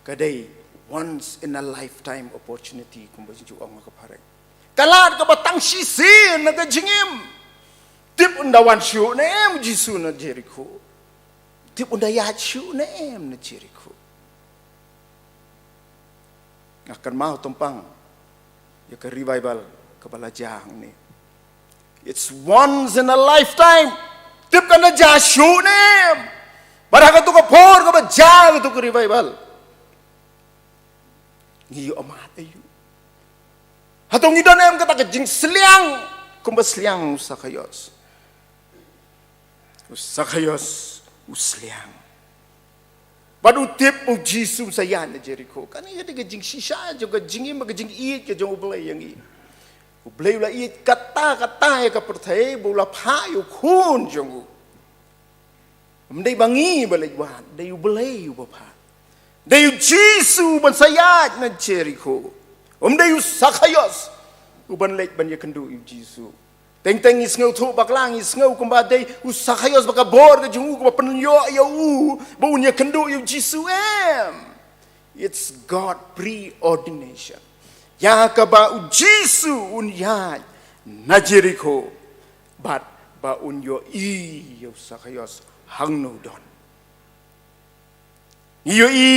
ka dei once in a lifetime opportunity, kumba ju ong ha ka phareng. Ka lad kaba tang shisien na ka jingim. Tip un da wan shuh ne em u Jisu na Jerikho? Tip un da ïaid shuh ne em na Jerikho? Nga kynmaw tympang ïa ka revival kaba la jia hangne. It's once in a lifetime. Tip kan da jia shuh ne em? Bad ha kato ka por kaba jia kato ka revival, ngi ïoh mad aïu? Hato ngi don em kata ka jingsliang kumba sliang u Sakhaios? U Sakhaios u sliang. Bad u tip ba u Jisu um sa ïaid na Jerikho. Kane ka dei ka jingshisha jong ka jingim, ka jingïeit ka jong U Blei ïa ngi. U Blei u la ïeit katta katta ïa ka pyrthei ba u la phah ïa u Khun jong u. Ym dei ba ngi ba leit wad, dei U Blei uba phah. Dei u Jisu uban sa ïaid na Jerikho. Ym dei u Sakhaios uban leit ban ïakynduh ïa u Jisu. Teng teng ngi sngewthuh bakla, ngi sngew kumba dei u Sakhaios ba ka bor ka jong u kaba pynïoh ïa u ba un ïakynduh ïa u Jisu, em. It's God preordination. Ïa kaba u Jisu un ïaid na Jerikho bad ba un ïohi ïa u Sakhaios hangno u don. Ngi ïohi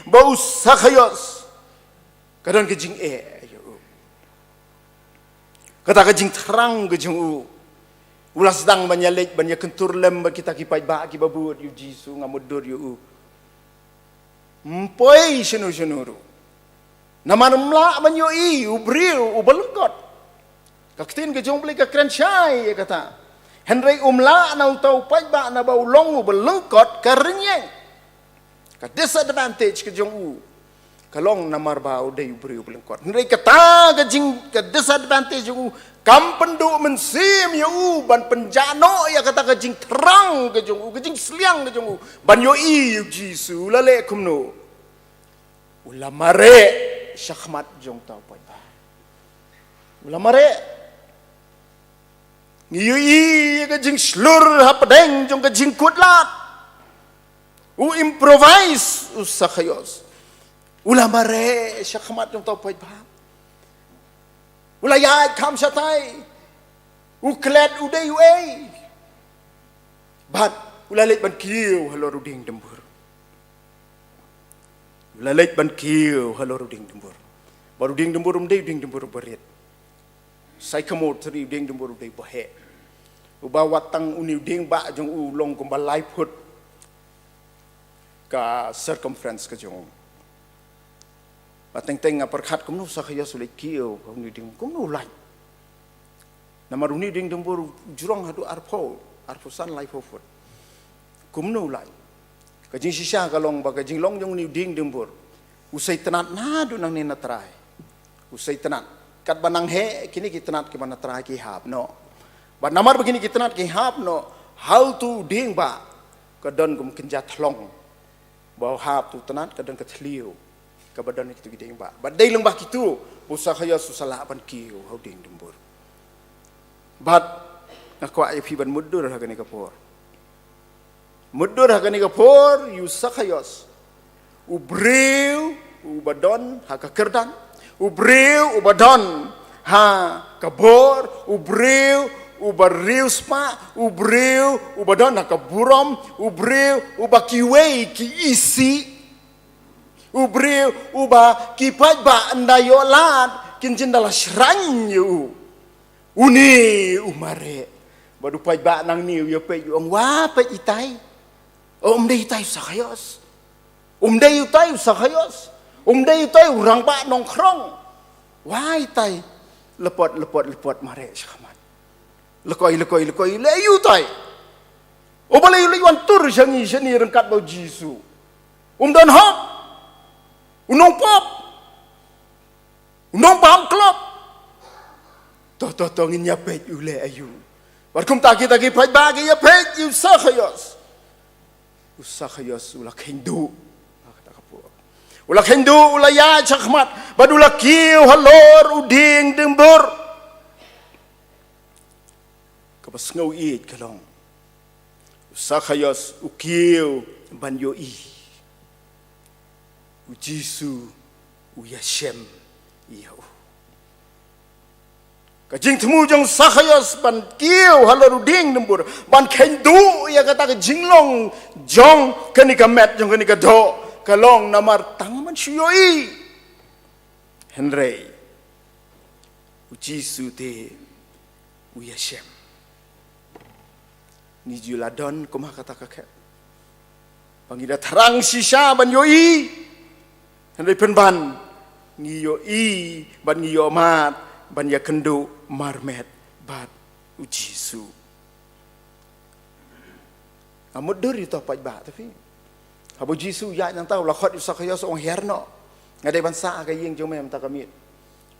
ba u Sakhaios ka don ka jingeh ïa u. Kata ka jingthrang ka jong u. U la sdang ban ïaleit ban ïakyntur lem bad kita ki paidbah kiba bud ïa u Jisu, nga mutdur ïa u. Ym poi shano shano ruh. Namar ym lah ban ïohi u briew uba lyngkot. Ka ktien ka jong U Blei ka kren shai ïa kata. Hynrei um lah na uta u paidbah naba u long uba lyngkot, ka rynïeng, ka disadvantage ka jong u ka long namar ba u dei u briew uba lyngkot. Hynrei kata ka jing, ka disadvantage jong u kam pynduh mynsiem ïa u ban pynjah noh ïa kata ka jingthrang ka jong u, ka jingsliang ka jong u ban ïohi ïa u Jisu. U la leh kumno? U la mareh shakhmat jong uta u paidbah. U la mareh. Ngi ïohi ïa ka jingshlur hapdeng jong ka jingkut lad. U improvise u Sakhaios. U la mareh shakhmat jong uta u paidbah. U la ïaid kham shatai. U klet u dei uei. Bad u la leit ban kiew halor u dieng dymbur. U la leit ban kiew halor u dieng dymbur. Bad u dieng dymbur um dei u dieng dymbur uba rit. Sycamore tree, u dieng dymbur u dei uba heh. Uba wat tang une u dieng bah jong u long kumba lai phut ka circumference ka jong u. Bad teng teng nga pyrkhat kumno u Sakhaios u leit kiew ha une u dieng, kumno u lait? Namar une u dieng dymbur u jrong haduh arphew, arphew san, laiphew phut. Kumno u lait? Ka jingshisha ka long ba ka jinglong jong une u dieng dymbur u sa itynnad naduh nangne na trai. U sa itynnad. Katba nang heh kine ki itynnad kiba na trai ki hap noh. Bad namar ba kine ki itynnad ki hap noh, ha utu u dieng bah ka don kum kynja thlong. Ba u hap utu u itynnad ka don ka thliew kaba don ha kitu ki dieng bah. Bad dei lyngba kitu ba u Sakhaios u sa lah ban kiew ha u dieng dymbur. Bad nga kwah ïa phi ban mutdur ha kane ka por. Mutdur ha kane ka por ïa u Sakhaios. U briew uba don ha ka kyrdan, u briew uba don ha ka bor, u briew uba riewspah, u briew uba don ha ka burom, u briew uba kiwei ki isih, u briew uba ki paidbah ynda ïoh lad kin jin da la shrain ïa u. Une u mareh. Bad u paidbah nangne u ïapeit, u ong, wa peit itai. O, um dei itai u Sakhaios. Um dei utai u Sakhaios. Um dei utai u rangbah nongkhrong. Wa itai. Lypot, lypot, lypot mareh shakhmat. Lykoi, lykoi, lykoi, leh aïu utai? O, balei u leit wan tur sha ngi shane ryngkat bad u Jisu? Um don hok. U nongpop. U nongbam klop. To, to, to, ngin ïapeit u leh aïu. Bad kumta kita ki paidbah ki ïapeit ïa u Sakhaios. U Sakhaios u la kheiñduh. Ha kata ka por u la kheiñduh, u la ïaid shakhmat bad u la kiew halor u dieng dymbur. Kaba sngewieit ka long, u Sakhaios u kiew ban ïohi. U Jisu u ïashem ïa u. Ka jingthmu jong u Sakhaios ban kiew halor u dieng dymbur, ban kheiñduh ïa kata ka jinglong jong kane ka met, jong kane ka doh, ka long namar tang ban shu ïohi. Hynrei u Jisu te u ïashem. Ngi ju la don kum ha kata ka khep ba ngi da thrang shisha ban ïohi. Hynrei pynban ngi ïohi bad ngi ïohmad ban ïakynduh marmet bad u Jisu. Nga mutdur ïa uta u paidbah, te phi. Haba u Jisu u ïaid nangta, u la khot ïa u Sakhaios, u ong, "Hiar noh. Nga dei ban sah ha ka ïing jong me mynta ka miet."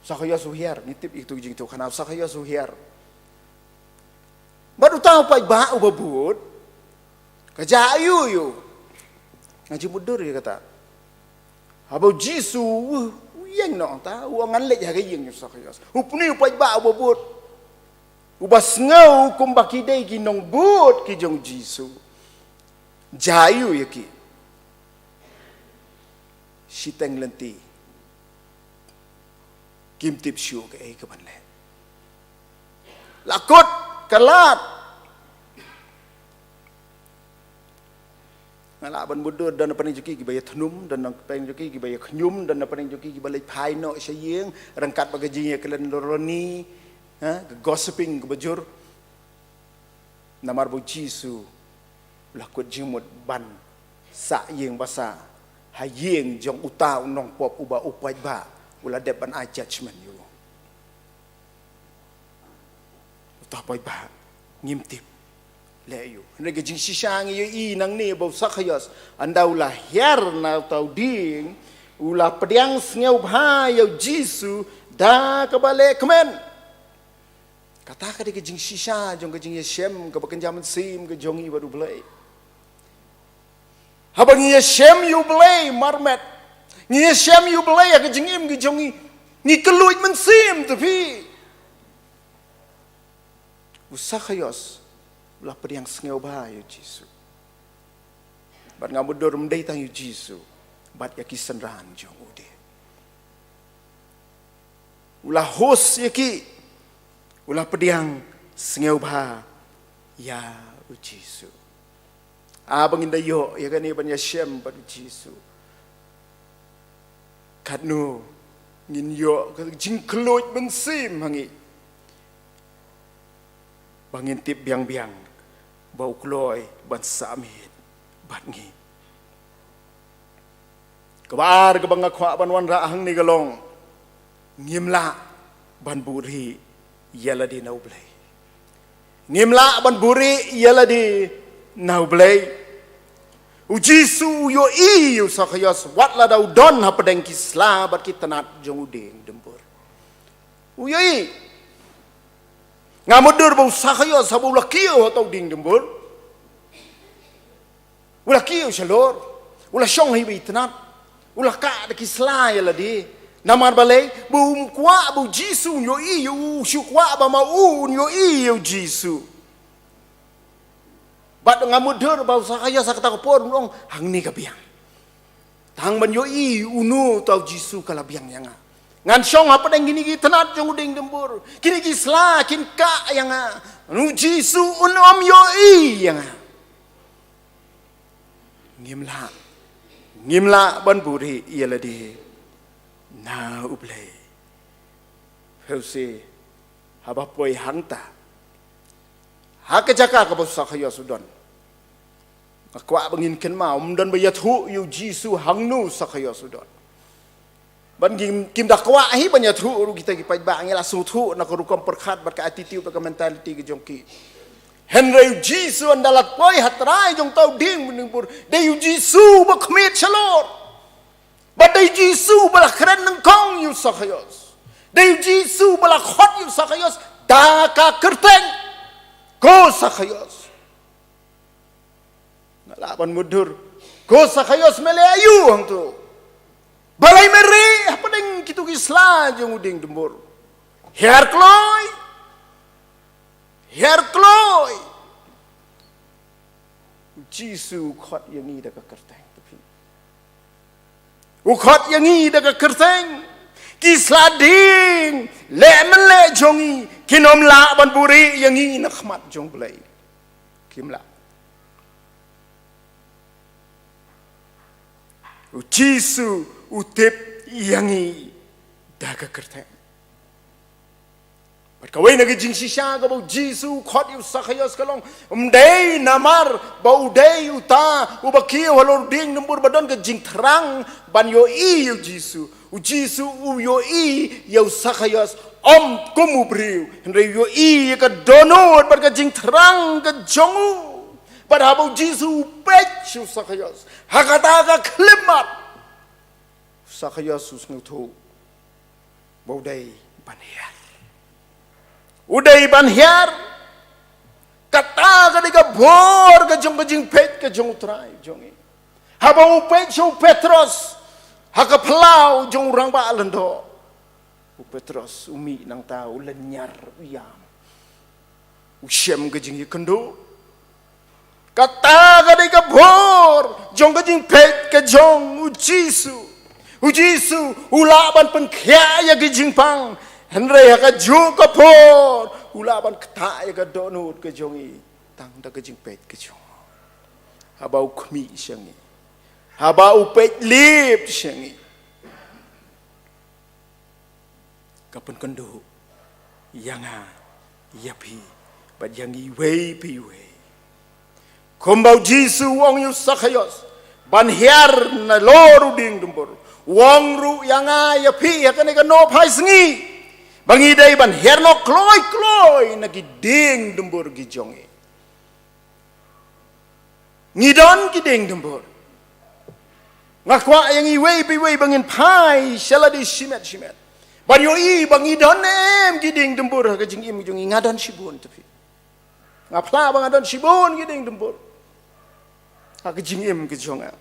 U Sakhaios u hiar, ngi tip ïa kito ki jingthoh khana, u Sakhaios u hiar. Bad uta u paidbah uba bud, ka jia aiu ïa u? Nga ju mutdur ïa kata. Haba u Jisu u, u ïeng noh nangta, u ong, "Ngan leit ha ka ïing jong u Sakhaios." Une u paidbah uba bud, uba sngew kumba ki dei ki nongbud ki jong u Jisu. Jia aiu ïa ki? Shiteng lynti. Kim tip shuh kaei kaban leh. La kut ka lad. Nga lah ban mutdur, don napdeng jong ki kiba ïathnum, don napdeng jong ki kiba ïakhñium, don napdeng jong ki kiba leit phai noh sha ïing, ryngkat bad ka jingïakren lorni, ha, ka gossiping kaba jur. Namar ba u Jisu u la kut jingmut ban sah ïing ba sah ha ïing jong uta u nongpop uba u paidbah u la dep ban ai judgment ïa u. Uta u paidbah ngim tip leh aiu. Hynrei ka jingshisha ngi ïohi nangne ba u Sakhaios, ynda u la hiar na uta u dieng, u la pdiang sngewbha ïa u Jisu da kaba leh kmen. Kata ka dei ka jingshisha jong ka jingïashem kaba kynja mynsiem ka jong ngi bad U Blei. Haba ngi ïashem ïa U Blei marmet, ngi ïashem ïa U Blei ha ka jingim ka jong ngi, ngi kylluid mynsiem, te phi. U Sakhaios u la pdiang sngewbha ïa u Jisu. Bad nga mutdur, ym dei tang ïa u Jisu, bad ïa ki synran jong u de. U la host ïa ki, u la pdiang sngewbha ïa u Jisu. Haba ngin da ïoh ïa kane ban ïashem bad u Jisu, katno ngin ïoh ka jingkylluid mynsiem ha ngi, ba ngin tip biang biang ba u kloi ban sah miet bad ngi. Kaba ar kaba nga kwah ban wanrah hangne ka long, ngim lah ban buhrieh ïa lade na U Blei. Ngim lah ban buhrieh ïa lade na U Blei. U Jisu u ïohi ïa u Sakhaios wat lada u don hapdeng ki sla bad ki tnat jong u dieng dymbur. U ïohi. Nga mutdur ba u Sakhaios haba u la kiew ha uta u dieng dymbur, u la kiew shalor, u la shong ha iba itynnad, u la kah da ki sla ïa lade. Namar balei? Ba um kwah ba u Jisu un ïohi ïa u, u shu kwah ba ma u un ïohi ïa u Jisu. Bad nga mutdur ba u Sakhaios ha kata ka por un ong, "Hangne ka biang. Tang ban ïohi uno uta u Jisu ka la biang ïa nga. Ngan shong hapdeng kine ki tnat jong u dieng dymbur. Kine ki sla kin kah ïa nga. U Jisu un ym ïohi ïa nga." Ngim lah, ngim lah ban buhrieh ïa lade na U Blei. Phi ïohi, haba poi hangta, ha ka jaka kaba u Sakhaios u don, nga kwah ba ngin kynmaw, ym don ba ïathuh ïa u Jisu hangno u Sakhaios u don. Ban kim, kim da kwah hi ban ïathuh ruh kita ki paidbah, ngi la sngewthuh na ka rukom pyrkhat bad ka attitude bad ka mentality ka jong ki. Hynrei u Jisu ynda la poi ha trai jong uta u dieng dymbur, dei u Jisu ba khmied shalor. Bad dei u Jisu ba la kren nyngkong ïa u Sakhaios. Dei u Jisu ba la khot ïa u Sakhaios da ka kyrteng. Ko Sakhaios. Nga lah ban mutdur. Ko Sakhaios, me leh aiu hangto? Balei me rieh hapdeng kito ki sla jong u dieng dymbur? Hiar kloi. Hiar kloi. U Jisu u khot ïa ngi da ka kyrteng, te phi. U khot ïa ngi da ka kyrteng. Ki sla dieng leh mynleh jong ngi kin ym lah ban buhrieh ïa ngi na khmat jong U Blei. Kim lah. U Jisu u tip ïa ngi da ka kyrteng. Bad kawei na ki jingshisha kaba u Jisu u khot ïa u Sakhaios ka long, ym dei namar ba u dei uta uba kiew halor u dieng dymbur ba don ka jingthrang ban ïohi ïa u Jisu. U Jisu u ïohi ïa u Sakhaios ym kum u briew, hynrei u ïohi ïa ka dohnud bad ka jingthrang ka jong u. Bad haba u Jisu u peit sha u Sakhaios, Ha kata ka khyllipmat, u Sakhaios u sngewthuh ba u dei ban hiar. U dei ban hiar. Kata ka dei ka bor ka jong ka jingpeit ka jong U Trai jong ngi. Haba u peit sha u Petros ha ka phyllaw jong u rangbah lyngdoh, u Petros u mih nangta, u lynñiar, u ïam, u shem ka jingïakynduh. Kata ka dei ka bor jong ka jingpeit ka jong U Jisu. U Jisu u lah ban pynkhiah ïa ki jingpang, hynrei ha kajuh ka por u lah ban ktah ïa ka dohnud ka jong ngi tang da ka jingpeit ka jong u. Haba u khmih sha ngi, haba u peit lip sha ngi, ka pynkynduh ïa nga, ïa phi, bad ïa ngi iwei pa iwei. Kumba U Jisu u ong ïa u Sakhaios ban hiar nalor u dieng dumbur, u ong ruh ïa nga, ïa phi, ha kane ka nohphai sngi, ba ngi dei ban hiar noh kloi kloi na ki dieng dumbur ki jong ngi. Ngi don ki dieng dumbur. Nga kwah ïa ngi iwei pa iwei ba ngin phai sha lade shimet shimet, ban ïohi ba ngi don ne em ki dieng dumbur ha ka jingim jong ngi. Nga don shibun, te phi. Nga phla ba nga don shibun ki dieng dumbur ha ka jingim ka jong nga.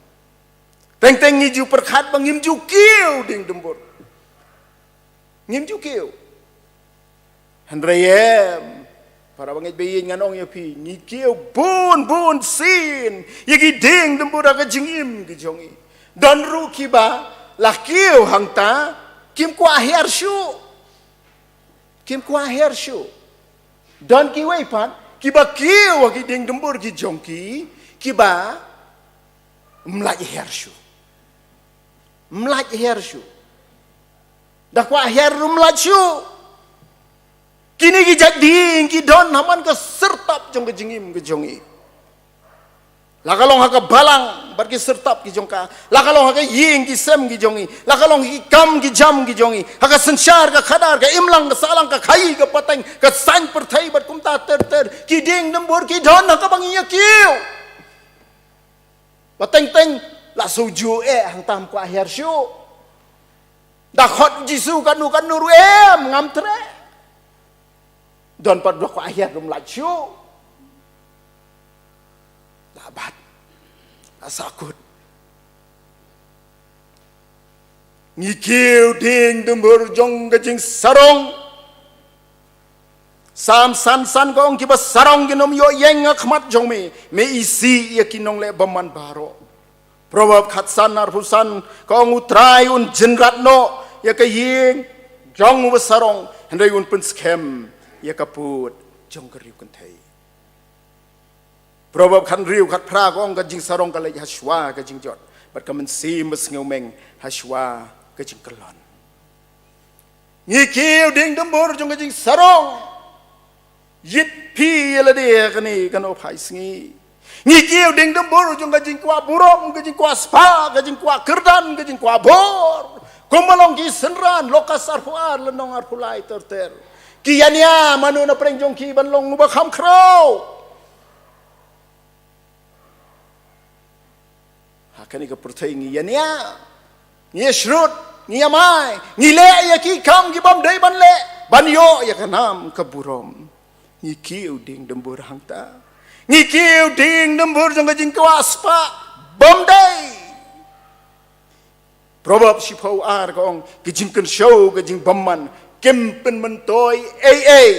Teng teng ngi ju pyrkhat ba ngim ju kiew dieng dumbur. Ngim ju kiew. Hynrei em, para bangeit ba ïeit, ngan ong ïa phi, ngi kiew bun bun sien ïa ki dieng dumbur ha ka jingim ka jong ngi. Don ruh kiba la kiew hangta, kim kwah hiar shuh. Kim kwah hiar shuh. Don kiwei pat kiba kiew ha ki dieng dumbur ki jong ki, kiba ym lah hiar shuh. Ym lah hiar shuh. Da kwah hiar ruh ym lah shuh. Kine ki jait dieng ki don ha man ka syrtap jong ka jingim ka jong ngi. La ka long ha ka balang bad ki syrtap ki jong ka, la ka long ha ka ïing ki sem ki jong ngi, la ka long ha ki kam ki jam ki jong ngi, ha ka synshar ka khadar, ka imlang ka sahlang, ka khaii ka pateng, ka saiñ pyrthei bad kumta ter ter. Ki dieng dumbur ki don ha kaba ngi ïa kiew. Ba teng teng la shu ju eh hangta, ym kwah hiar shuh. Da khot Jisu katno katno ruh em, ngam treh. Don pat ba kwah hiar ruh ym lah shuh. Da bat, da sahkut. Ngi kiew dieng dumbur jong ka jingsarong. Salm san san ka ong, kiba sarong kin ym ïoh ïeng ha khmat jong me, me isih ïa ki nongleh bymman baroh. Proverb khatsan arphew san ka ong, U Trai un jynrat noh ïa ka ïing jong uba sarong, hynrei un pynskhem ïa ka pud jong ka riewkynthei. Proverb khathynriew khatphra ka ong, ka jingsarong ka leit hashwa ka jingjot, bad ka mynsiem basngewmeng hashwa ka jingkyllon. Ngi kiew dieng dumbur jong ka jingsarong. Ïit phi ïa lade ha kane ka nohphai sngi. Ngi kiew dieng dumbur jong ka jingkwah burom, ka jingkwah spah, ka jingkwah kyrdan, ka jingkwah bor. Kumba long ki synran Lukas arphew ar lynnong arphew lai ter ter. Ki ïania mano na pdeng jong ki ban long uba kham khraw. Ha kane ka pyrthei ngi ïania, ngi ïashrut, ngi ïamai, ngi leh ïa ki kam ki bym dei ban leh ban ïoh ïa ka nam ka burom. Ngi kiew dieng dumbur hangta. Ngi kiew dieng dumbur jong ka jingkwah spah bym dei. Proverb shiphew ar ka ong, ka jingkynshew ka jingbymman kim pynmyntoi ei ei,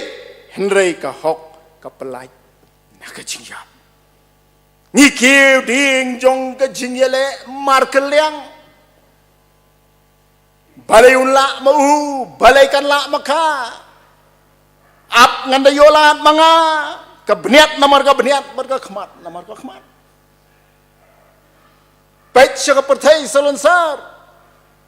hynrei ka hok ka pyllait na ka jingïap. Ngi kiew dieng jong ka jingïaleh markylliang. Balei un lah ma u, balei kan lah ma ka. Ap ngan da ïoh lad ma nga. Ka bniat namar ka bniat, bad ka khmat namar ka khmat. Peit sha ka pyrthei salonsar.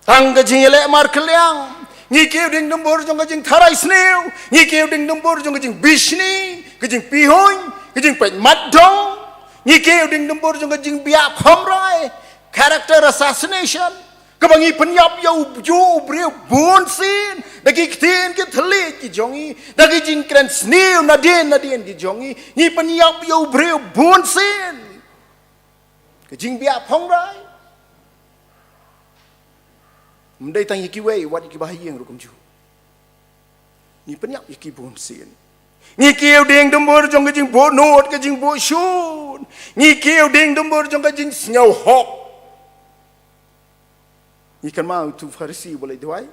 Tang ka jingïaleh markylliang. Ngi kiew dieng dumbur jong ka jingtharai sniew. Ngi kiew dieng dumbur jong ka jingbishni, ka jingpihuiñ, ka jingpeit mat dong. Ngi kiew dieng dumbur jong ka jingbiah kham rai, character assassination. Kaba ngi pynïap ïa u, ïa u briew bunsien da ki ktien ki thylliej ki jong ngi, da ki jingkren sniew nadien nadien ki jong ngi. Ngi pynïap ïa u briew bunsien. Ka jingbiah phongrai. Ym dei tang ïa kiwei, wat ïa kiba ha ïing ruh kumjuh. Ngi pynïap ïa ki bun sien. Ngi kiew dieng dumbur jong ka jingbuh nud, ka jingbuh shun. Ngi kiew dieng dumbur jong ka jingsngew hok. Ngi kynmaw utu u Pharisi uba leit duwai.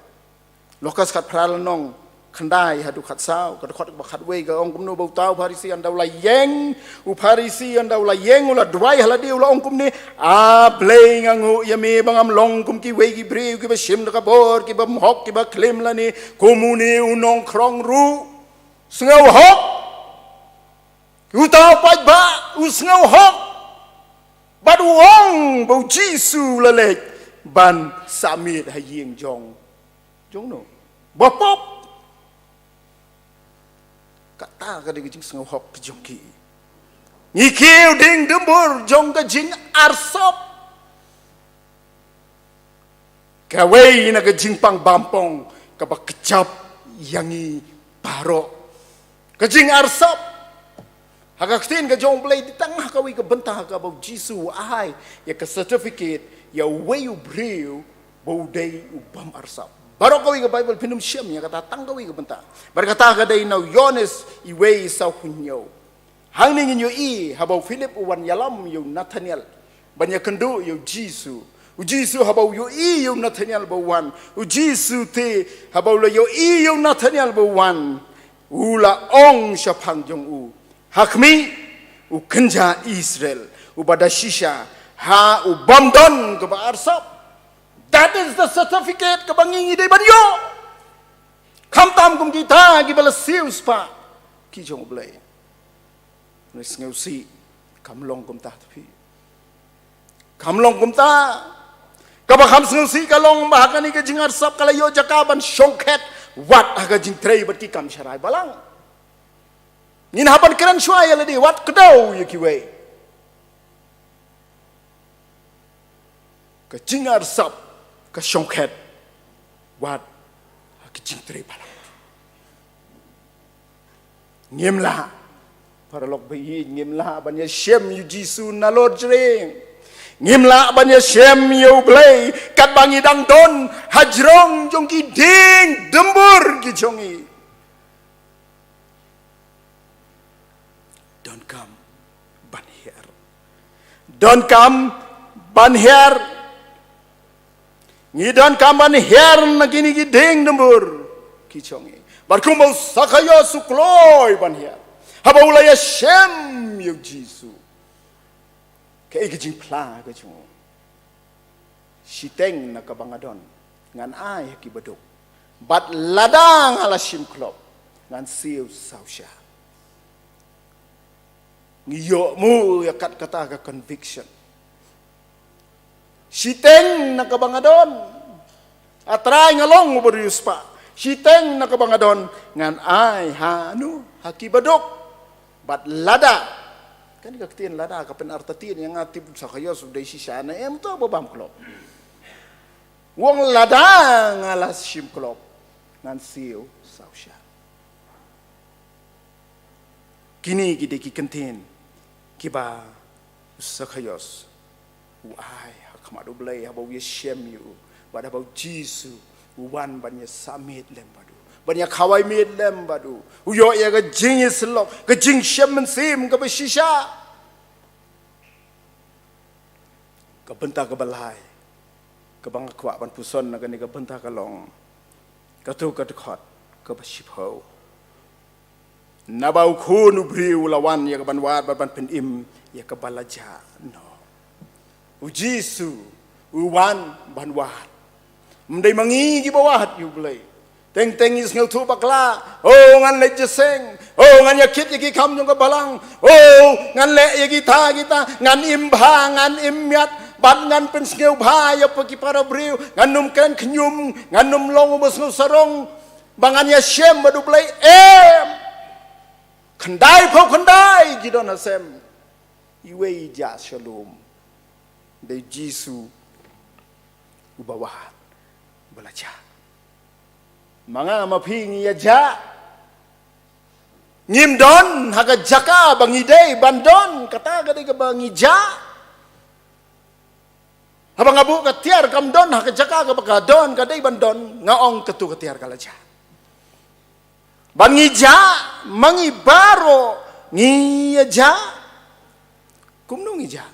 Lukas khatphra lynnong khyndai haduh khatsaw, ka dkhot kaba khatwei ka ong kumno ba uta u Pharisi ynda u la ïeng, u Pharisi ynda u la ïeng u la duwai ha lade u la ong kumne, A Blei, nga nguh ïa me ba ngam long kum kiwei ki briew kiba shim da ka bor, kiba ym hok, kiba klim lane kum une u nongkhrong ruh. Sngew hok. Uta u paidbah u sngew hok. Bad u ong ba u Jisu u la leit ban sah miet ha ïing jong, jong no? Ba pop. Kata ka dei ka jingsngew hok ka jong ki. Ngi kiew dieng dumbur jong ka jingarsop. Kawei na ka jingpang bampong kaba kjap ïa ngi baroh. Ka jingarsop. Ha ka ktien ka jong U Blei dei tang ha kawei ka bynta kaba u Jisu u ai ïa ka certificate ïa uwei u briew ba u dei u bym arsop. Baroh kawei ka Baibl phin ym shem ïa kata, tang kawei ka bynta. Bad kata ka dei na u Ïoannis wei saw hynñiew. Hangne ngin ïohi haba u Philip u wan ïalam ïa u Nathanael ban ïakynduh ïa u Jisu. U Jisu haba u ïohi ïa u Nathanael ba u wan, u Jisu te haba u la ïohi ïa u Nathanael ba u wan, u la ong shaphang jong u, Ha khmih u kynja Israel uba da shisha ha u bym don kaba arsop. That is the certificate kaba ngi ngi dei ban ïoh. Khamtam kum kita kiba la siew spah ki jong U Blei. Ngi sngewsih kam long kumta, te phi. Kam long kumta. Kaba kham sngewsih ka long ba ha kane ka jingarsop ka la ïoh jaka ban shongkhet wat ha ka jingtrei bad ki kam sharai balang. Ngin hap ban kren shuwa ïa lade, wat kdew ïa kiwei. Ka jingarsop ka shongkhet wat ha ka jingtrei balang. Ngim lah, paralok ba ïeit, ngim lah ban ïashem ïa u Jisu nalor jreng. Ngim lah ban ïashem ïa U Blei katba ngi dang don hajrong jong ki dieng dumbur ki jong ngi. Donkam ban hiar. Donkam ban hiar. Ngi donkam ban hiar na kine ki dieng dumbur ki jong ngi. Bad kumba u Sakhaios u kloi ban hiar haba u la ïashem ïa u Jisu. Kaei ka jingphla ka jong u? Shiteng na kaba nga don ngan ai ha ki baduk, bad lada nga la shim klop ngan siew sawsha. Ngi ïoh mu ïa kat kata ka conviction. Shiteng na kaba nga don, A Trai, nga long uba riewspah. Shiteng na kaba nga don ngan ai ha nu, ha ki baduk. Bad lada, kane ka ktien lada ka pynartatien ïa nga, tip u Sakhaios u dei shisha ne em, uta uba bam klop. U ong lada nga la shim klop ngan siew sawsha. Kine ki dei ki kyntien kiba u Sakhaios u ai ha khmat U Blei haba u ïashem ïa u, bad haba u Jisu u wan ban ïasah miet lem bad u, ban ïakhawai miet lem bad u. U ïoh ïa ka jingïasyllok, ka jingshem mynsiem kaba shisha. Ka bynta kaba lai kaba nga kwah ban puson na kane ka bynta ka long kato ka dkhot kaba shiphew. Naba u Khun u briew u la wan ïa ka ban wad bad ban pynim ïa kaba la jah noh. U Jisu u wan ban wad. Ym dei ma ngi kiba wad ïa U Blei. Teng teng ngi sngewthuh bakla. Oh, ngan leit jingïaseng. Oh, ngan ïakit ïa ki kam jong ka balang. Oh, ngan leh ïa kita kita. Ngan im bha, ngan im miat. Bad ngan pynsngewbha ïa ki para briew. Ngan ym kren khñium, ngan ym long uba sngewsarong. Ba ngan ïashem bad U Blei, em. Khyndai phew khyndai ki don ha sem. Iwei i jah shalom. Dei Jisu uba wad, uba la jah. Ma nga ma phi ngi ïa jah. Ngim don ha ka jaka ba ngi dei ban don, kata ka dei kaba ngi jah. Haba nga buh ka tiar kam don ha ka jaka kaba ka don, ka dei ban don, nga ong katu ka tiar ka la jah. Ban ngi jah, ma ngi baroh ngi ïa jah. Kumno ngi jah?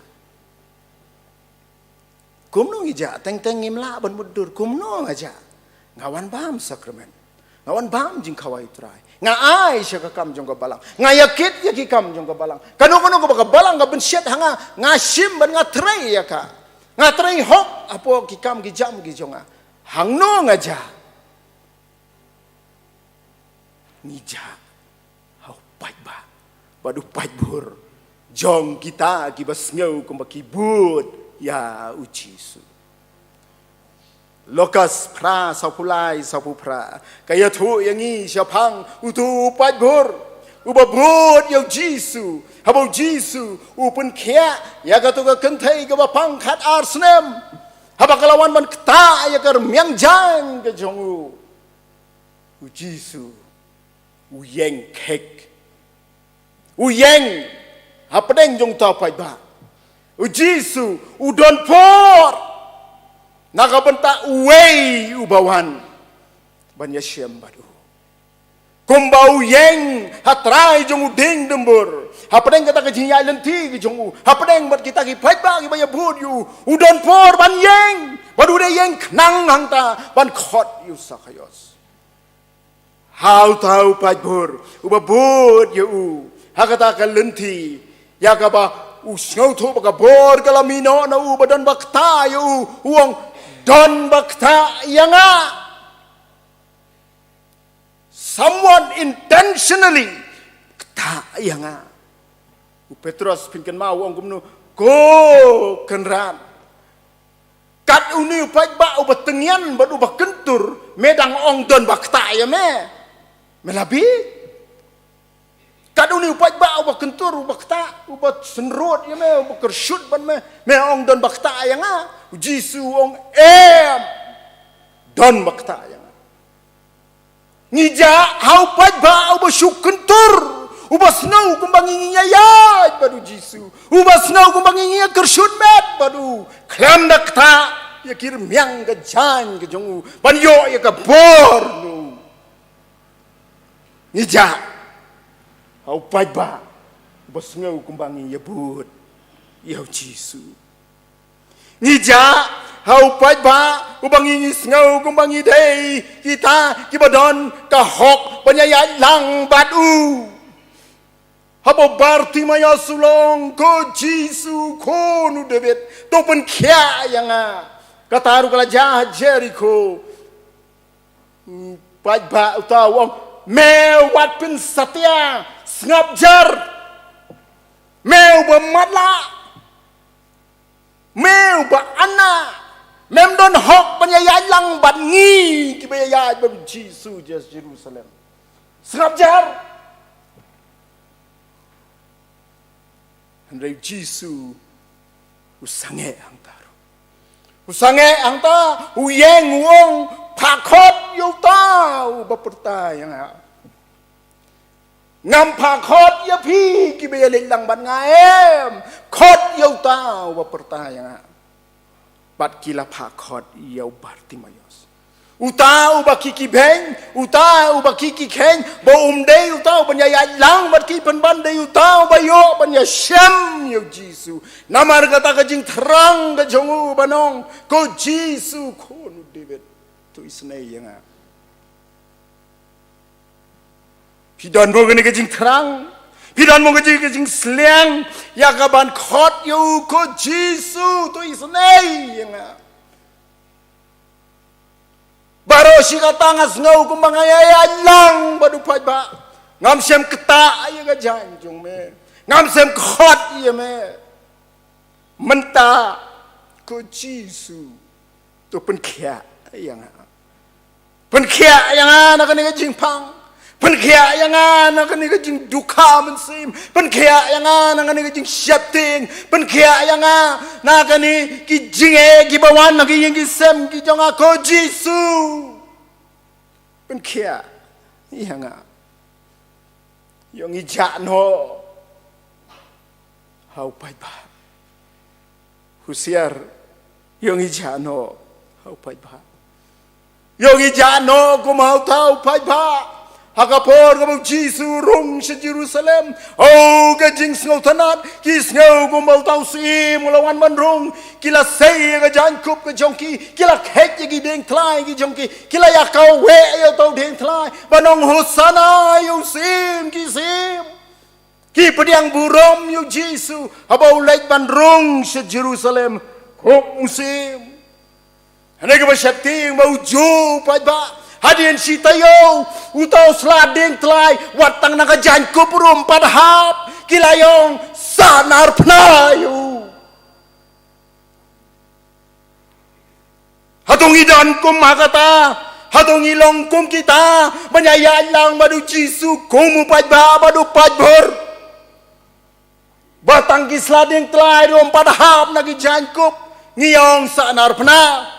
Kumno ngi jah? Teng teng ngim lah ban mutdur. Kumno nga jah? Nga wan bam sakramen. Nga wan bam jingkhawai Trai. Nga ai sha ka kam jong ka balang. Nga ïakit ïa ki kam jong ka balang. Kano kano kaba ka balang ka pynshet ha nga, nga shim bad nga trei ïa ka. Nga trei hok hapoh ki kam ki jam ki jong nga. Hangno nga jah? Ngi jah ha u paidbah bad u paidbur jong kita kiba sngew kumba ki bud ïa u Jisu. Lukas phra, sawphew lai, sawphew phra, ka ïathuh ïa ngi shaphang utu u paidbur uba bud ïa u Jisu. Haba u Jisu u pynkhiah ïa katu ka kynthei kaba pang khat ar snem, haba ka la wan ban ktah ïa ka rmiang jaiñ ka jong u, u Jisu u ïeng khek. U ïeng hapdeng jong uta u paidbah. U Jisu u don por na ka bynta uwei uba wan ban ïashem bad u. Kumba u ïeng ha trai jong u dieng dumbur, hapdeng kata ka jingïaid lynti ka jong u, hapdeng bad kita ki paidbah kiba ïa bud ïa u, u don por ban ïeng, bad u dei ïeng khnang hangta ban khot ïa u Sakhaios. Ha uta u paidbur uba bud ïa u ha kata ka lynti, ïa kaba u sngewthuh ba ka bor ka la mih noh na u, ba don ba ktah ïa u, u ong, "Don ba ktah ïa nga." Someone intentionally ktah ïa nga. U Petros phin kynmaw u ong kumno? Ko Kynrad, kat une u paidbah uba tyngian bad uba kyntur, me dang ong don ba ktah ïa me? Me la bieit. Kat une u paidbah uba kyntur, uba ktah, uba synrut ïa me, uba kyrshut bad me, me ong don ba ktah ïa nga? U Jisu u ong, "Em, don ba ktah ïa nga." Ngi jah ha u paidbah uba shu kyntur, uba sngew kumba ngi ngi ïaid bad u Jisu, uba sngew kumba ngi ngi kyrshut met bad u. Khlem da ktah ïa ki rmiang ka jaiñ ka jong u ban ïoh ïa ka bor na u. Ngi jah ha u paidbah uba sngew kumba ngi ïa bud ïa u Jisu. Ngi jah ha u paidbah uba ngi ngi sngew kumba ngi dei kita kiba don ka hok ban ïaid lang bad u. Haba u Bartimaios u la ong, "Ko Jisu, khun u David, to pynkhiah ïa nga." Kata ruh ka la jah ha Jerikho. U paidbah uta u ong, "Me wat pynsatia, sngap jar. Me uba matlah. Me uba ana. Mem don hok ban ïaid lang bad ngi kiba ïaid bad u Jisu sha Jerusalem. Sngap jar." Hynrei u Jisu u sangeh hangta ruh. U sangeh hangta, u ïeng u ong, "Phah khot ïa uta uba pyrta ïa nga. Ngam phah khot ïa phi kiba ïaleit lang bad nga, em. Khot ïa uta uba pyrta ïa nga." Bad ki la phah khot ïa u Bartimaios. Uta uba ki ki beng, uta uba ki ki kheiñ, ba um dei uta uban ïaid lang bad ki, pynban dei uta uba ïoh ban ïashem ïa u Jisu. Namar kata ka jingthrang ka jong u ban ong, "Ko Jisu, khun u David, to isynei ïa nga." Phi don mo kane ka jingthrang? Phi don mo ka jing, ka jingsliang ïa ka ban khot ïa u, "Ko Jisu, to isynei ïa nga. Baroh shi katta nga sngew kumba nga ïaid lang bad u paidbah. Ngam shym ktah ïa ka jaiñ jong me. Ngam shym khot ïa me. Mynta, ko Jisu, to pynkhiah ïa nga. Pynkhiah ïa nga na kane ka jingpang. Pynkhiah ïa nga na kane ka jingdukha mynsiem. Pynkhiah ïa nga na kane ka jingsheptieng. Pynkhiah ïa nga na kane ki jingeh kiba wan ha ki ïing ki sem ki jong nga, ko Jisu. Pynkhiah ïa nga." Ïoh ngi jah noh ha u paidbah. Husiar Ïoh ngi jah noh ha u paidbah. Ïoh ngi jah noh kum ha uta u paidbah. Ha ka por kaba u Jisu rung sha Jerusalem, oh, ka jingsngewtynnad, ki sngew kumba uta u syiem u la wan ban rung. Ki la sei ïa ka jaiñkup ka jong ki, ki la kheit ïa ki diengtlai ki jong ki, ki la ïa kaweh ïa uta u diengtlai ban ong, Hosana ïa u Syiem ki syiem. Ki pdiang burom ïa u Jisu haba u leit ban rung sha Jerusalem kum u Syiem. Hynrei kaba sheptieng ba u juh u paidbah, hadien shi taïew uta u sla diengtlai, wat tang na ka jaiñkup ruh ym pat hap, ki la ong, Sahnarphna ïa u. Hato ngi don kum ha kata? Hato ngi long kum kita ban ïaid lang bad u Jisu kum u paidbah bad u paidbor? Ba tang ki sla diengtlai ruh ym pat hap na ki jaiñkup, ngi ong, Sahnarphna.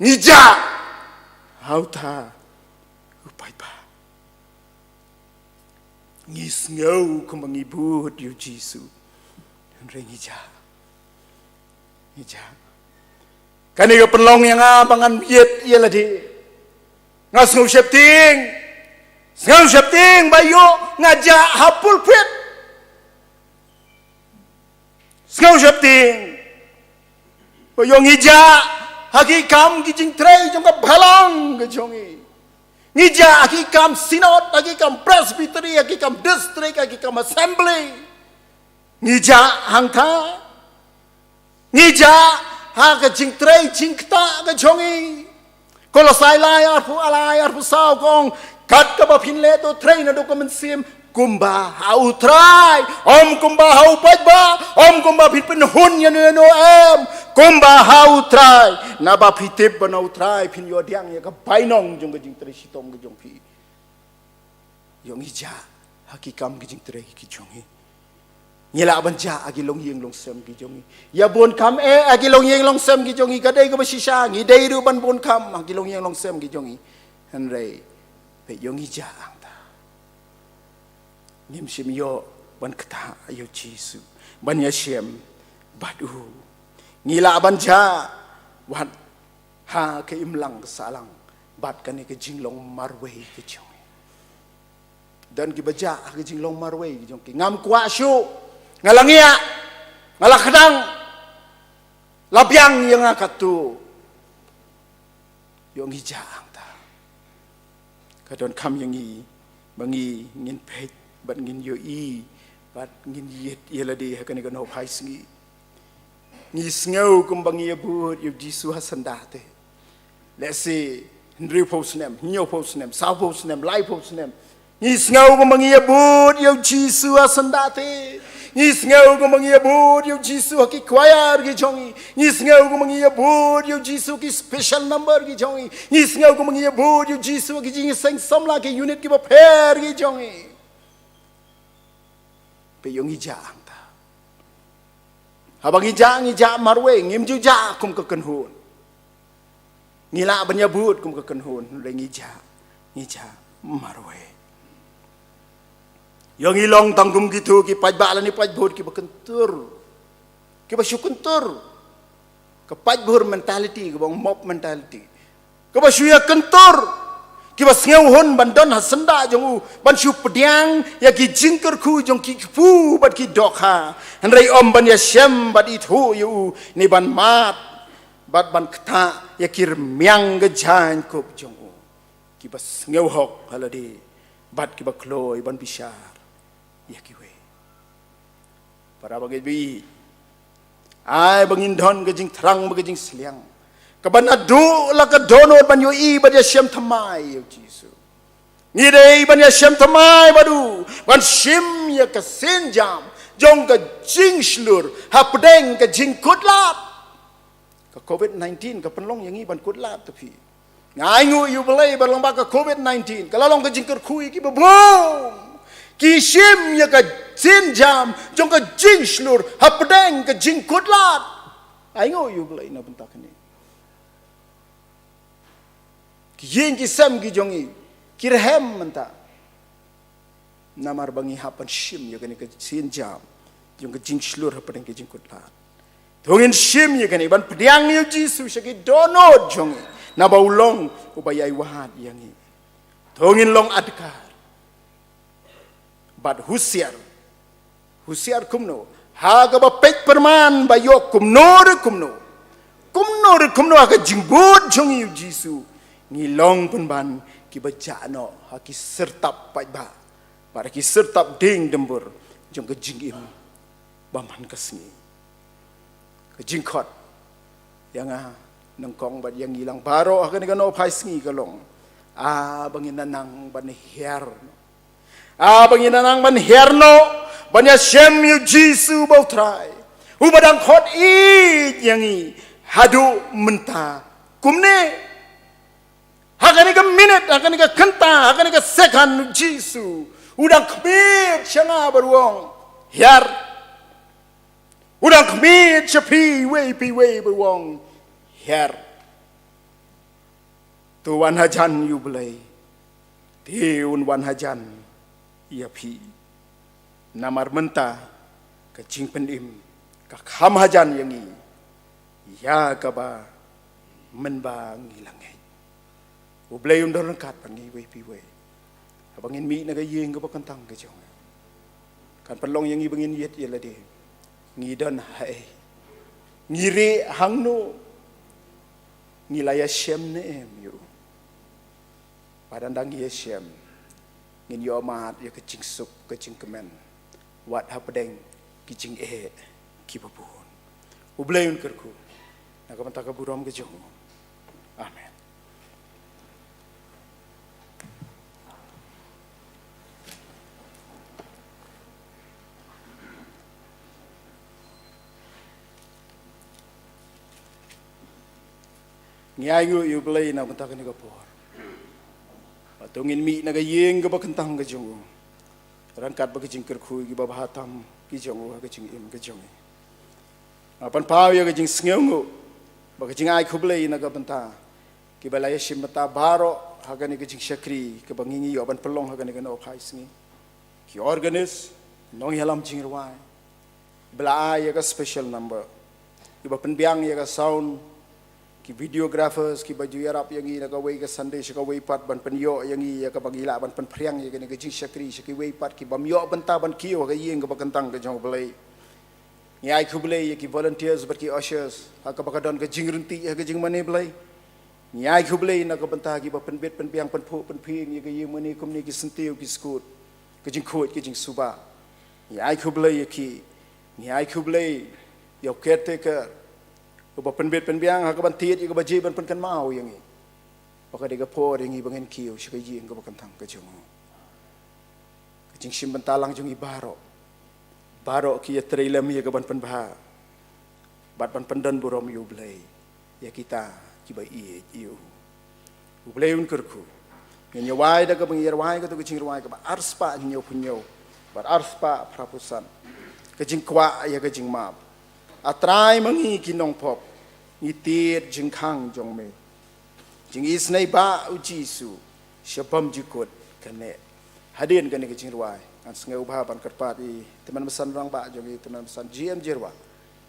Ngi jah ha uta u paidbah. Ngi sngew kumba ngi bud ïa u Jisu, hynrei ngi jah. Ngi jah. Kane ka pynlong ïa nga ba ngan ïeit ïa lade. Nga sngew sheptieng. Sngew sheptieng ba ïoh nga jah ha pulpit. Sngew sheptieng ba ïoh ngi jah ha ki kam ki jingtrei jong ka balang ka jong ngi. Ngi jah ha ki kam synod, ha ki kam presbytery, ha ki kam district, ha ki kam assembly. Ngi jah hangta. Ngi jah ha ka jingtrei jingktah ka jong ngi. Kolosai lai arphew lai arphew saw ka ong, kat kaba phin leh to trei naduh ka mynsiem kumba ha u Trai, ym kumba ha u paidbah, ym kumba phin pynhun ïano ïano em, kumba ha u Trai. Naba phi tip ba na u Trai phin ïoh pdiang ïa ka bainong jong ka jingtrei shitom ka jong phi. Ïoh ngi jah ha ki kam ki jingtrei ki jong ngi. Ngi lah ban jah ha ki longïing longsem ki jong ngi. Ïa bun kam eh ha ki longïing longsem ki jong ngi, ka dei kaba shisha, ngi dei ruh ban bun kam ha ki longïing longsem ki jong ngi. Hynrei peit, ïoh ngi jah hangta. Ngim shym ïoh ban ktah ïa u Jisu, ban ïashem bad u. Ngi lah ban jah wat ha ka imlang ka sahlang bad kane ka jinglong marwei ka jong ngi. Don kiba jah ha ka jinglong marwei ka jong ki. Ngam kwah shuh. Nga la ngiah. Nga la kdang. La biang ïa nga katto. Ïoh ngi jah hangta. Ka donkam ïa ngi ba ngi ngin peit bad ngin ïohi bad ngin ïeit ïa lade ha kane ka nongphai sngi. Ngi sngew kumba ngi ïa bud ïa u Jisu ha syndah te. Lehse hynriewphew snem, hynñiewphew snem, sawphew snem, laiphew snem. Ngi sngew kumba ngi ïa bud ïa u Jisu ha syndah te. Ngi sngew kumba ngi ïa bud ïa u Jisu ha ki choir ki jong ngi. Ngi sngew kumba ngi ïa bud ïa u Jisu ki special number ki jong ngi. Ngi sngew kumba ngi ïa bud ïa u Jisu ha ki jingïaseng samla ki unit kiba pher ki jong ngi. Peit, ïoh ngi jah hangta. Haba ngi jah, ngi jah marwei, ngim ju jah kum ka kynhun. Ngi lah ban ïa bud kum ka kynhun, hynrei ngi jah, ngi jah marwei. Ïoh ngi long tang kum kito ki paidbah lane paidbhur kiba kyntur, kiba shu kyntur. Ka paidbhur mentality, kaba ong mob mentality. Kaba shu ïa kyntur. Kiba sngewhun ban don ha syndah jong u, ban shu pdiang ïa ki jingkyrkhu jong ki kpu bad ki dohkha. Hynrei ym ban ïashem bad ithuh ïa u, ne ban mad bad ban ktah ïa ki rmiang ka jaiñkup jong u. Kiba sngewhok ha lade bad kiba kloi ban bishar ïa kiwei. Para bangeit, ai ba ngin don ka jingthrang bad ka jingsliang, kaba naduh la ka dohnud ban ïohi bad ïashem thymmai ïa u Jisu. Ngi dei ban ïashem thymmai bad u, ban shim ïa ka sienjam jong ka jingshlur hapdeng ka jingkutlad. Ka covid nineteen ka pynlong ïa ngi ban kutlad, to phi. Nga ainguh ïa U Blei ba lyngba ka covid nineteen ka la long ka jingkyrkhu ïa kiba bun. Ki shim ïa ka sienjam jong ka jingshlur hapdeng ka jingkutlad. Ainguh ïa U Blei na bynta kane. Ki ïing ki sem ki jong ngi ki rhem mynta. Namar ba ngi hap ban shim ïa kane ka sienjam jong ka jingshlur hapdeng ka jingkutlad. To ngin shim ïa kane ban pdiang ïa u Jisu sha ki dohnud jong ngi, naba u long uba ïai wad ïa ngi. To ngin long adkar bad husiar. Husiar kumno? Ha kaba peit pyrman ba ïoh kumno re kumno, kumno re kumno ha ka jingbud jong ngi ïa u Jisu, ngi long pynban kiba jah noh ha ki syrtap paidbah bad ha ki syrtap dieng dymbur jong ka jingim ba man ka sngi. Ka jingkhot ïa nga nyngkong bad ïa ngi lang baroh ha kane ka nohphai sngi ka long, ah, ba ngin nang ban hiar, ah, ba ngin nang ban hiar noh ban ïashem ïa u Jisu uba u Trai, uba dang khot ïa ngi haduh mynta. Kumne, ha kane ka minit, ha kane ka kynta, ha kane ka second, u Jisu u dang khmih sha nga bad u ong, hiar. U dang khmih sha phi iwei pa iwei bad u ong, hiar. To wan hajan ïa u Blei, te un wan hajan ïa phi. Namar mynta ka jingpynim ka kham hajan ïa ngi ïa kaba mynba ngi la ngeit. U Blei un don ryngkat bad ngi iwei pa iwei. Haba ngin mih na ka ïing kaba kyntang ka jong ngi, kan pynlong ïa ngi ba ngin ïit ïa lade. Ngi don haei? Ngi rieh hangno? Ngi la ïashem ne em ïa u? Bad ynda ngi ïashem, ngin ïoh mad ïa ka jingsuk, ka jingkmen, wat hapdeng ki jingeh kiba bun. U Blei un kyrkhu na ka bynta ka burom ka jong u. Amen. Ngi ainguh ïa u Blei na ka bynta kane ka por. Bad to ngin mih na ka ïing kaba kyntang ka jong u, ryngkat bad ka jingkyrkhu ïa kiba bha tam ki jong u ha ka jingim ka jong ngi. Nga pynpaw ïa ka jingsngewnguh bad ka jingai khublei na ka bynta kiba la ïashim bynta baroh ha kane ka jingshakri kaba ngi ngi ïoh ban pynlong ha kane ka nohphai sngi. Ki organist, nongïalam jingrwai, ba la ai ïa ka special number, kiba pynbiang ïa ka sound, ki videographers kiba ju ïarap ïa ngi na kawei ka Sunday sha kawei pat ban pynïoh ïa ngi ïa kaba ngi lah ban pynphriang ïa kane ka jingshakri sha kiwei pat ki bym ïoh bynta ban kiew ha ka ïing kaba kyntang ka jong u Blei. Ngi ai khublei ïa ki volunteers bad ki ushers ha kaba ka don ka jingryntih ha ka jingmane Blei. Ngi ai khublei na ka bynta kiba pynbit pynbiang pynphuh pynphieng ïa ka ïing mane kumne, ki syntiew, ki skud, ka jingkhuid, ka jingsuba. Ngi ai khublei ïa ki. Ngi ai khublei ïa u caretaker uba pynbit pynbiang ha kaban tied ïa kaba jia ban pynkynmaw ïa ngi ba ka dei ka por ïa ngi ba ngin kiew sha ka ïing kaba kyntang ka jong u. Ka jingshim bynta lang jong ngi baroh, baroh ki ïatrei lem ïa kaban pynbha bad ban pyndon burom ïa u Blei ïa kita kiba ïeit ïa u. U Blei un kyrkhu. Ngin ïa wai da kaba ngi ïa rwai kato ka jingrwai kaba arspah hynñiewphew hynñiew bad arspah phraphew san. Ka jingkwah ïa ka jingmap. A Trai, ma ngi ki nongpop ngi tied jingkhang jong me. Jingisynei ba u Jisu sha bymjukut kane. Hadien kane ka jingrwai ngan sngewbha ban kyrpad ïa i tymmen basan rangbah jong ngi, tymmen basan G M Jyrwa.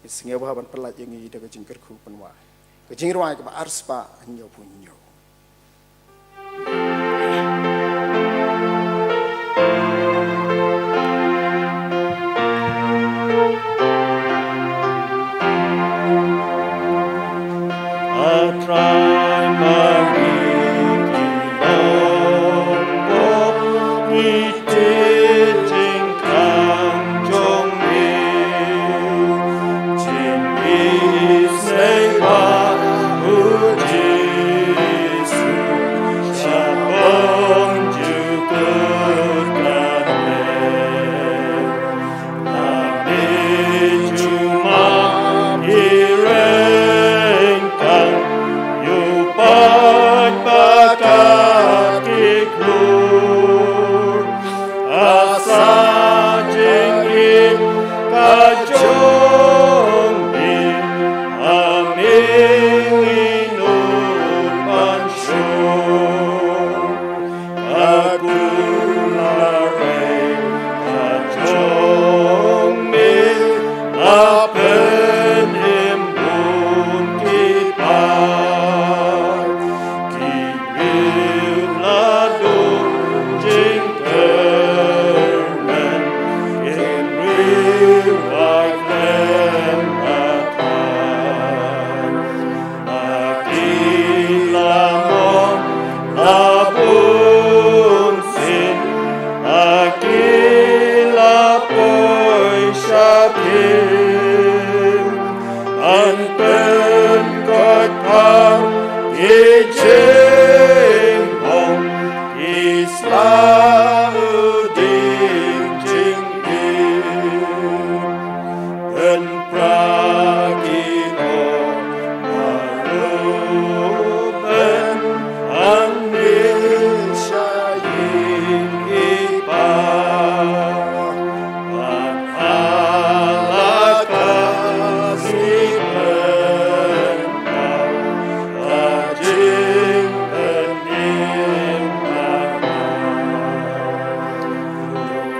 Ngi sngewbha ban pyllait ïa ngi da ka jingkyrkhu pynwai. Ka jingrwai kaba arspah hynñiewphew hynñiew. Ding jingim, pynpra ki ong baroh, pynangnud sha ïing i Pa. Bad hala ka sngi pynpaw, ka jingpynim na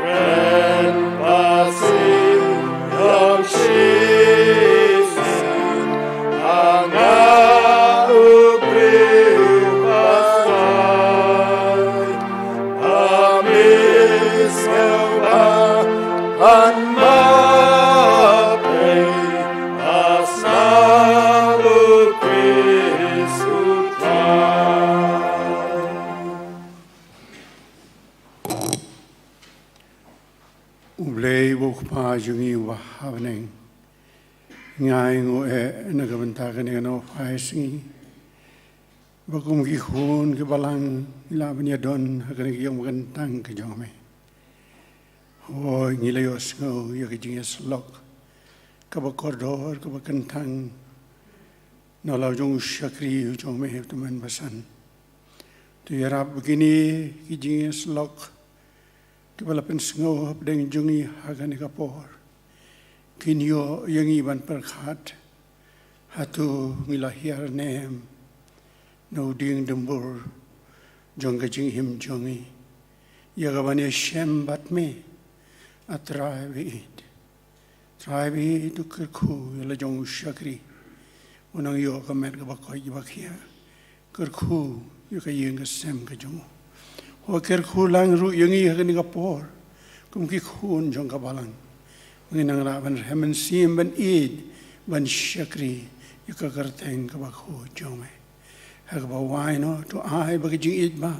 Kren ba sien ïong shisien, ha nga u briew ba sai. Ba me sngewbha ban map ei, ha sna u Khrist U Trai. U Blei u Kpa jong ngi uba ha bneng, nga ai nguh eh na ka bynta kane ka nongphai sngi, ba kum ki khun ki balang ngi lah ban ïadon ha kane ka ïing ba kyntang ka jong me. Hooid, ngi la ïohsngew ïa ka jingïasyllok kaba kordor, kaba kyntang na la jong u shakri u jong me, u tymmen basan. To ïarap ba kine ki jingïasyllok kiba la pynsngew hapdeng jong ngi ha kane ka por, kin ïoh ïa ngi ban pyrkhat hato ngi la hiar ne em na u dieng dumbur jong ka jingim jong ngi, ïa ka ban ïashem bad me. A Trai, ba ïeit, Trai, ba ïeit, to kyrkhu ïa la jong u shakri, u nang ïoh ka met kaba koit kaba khiah. Kyrkhu ïa ka ïing ka sem ka jong u. Hooid, kyrkhu lang ruh ïa ngi ha kane ka por kum ki khun jong ka balang, ba ngin nang lah ban rhem mynsiem, ban ïeit, ban shakri ïa ka kyrteng kaba khuid jong me. Ha kaba wai noh, to ai ba ka jingïeit ba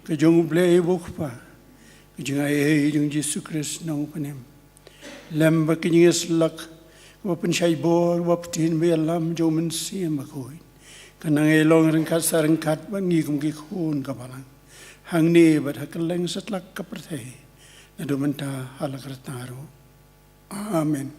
ka jong U Blei uba U Kpa, ka jingaiei jong Jisu Khrist nongpynim, lem bad ka jingïasyllok kaba pynshai bor, kaba pynbeit ïalam jong U Mynsiem Bakhuid, kan nang ïai long ryngkat sa ryngkat bad ngi kum ki khun ka balang, hangne bad ha kylleng satlak ka pyrthei, naduh mynta ha la karta ruh. Amen.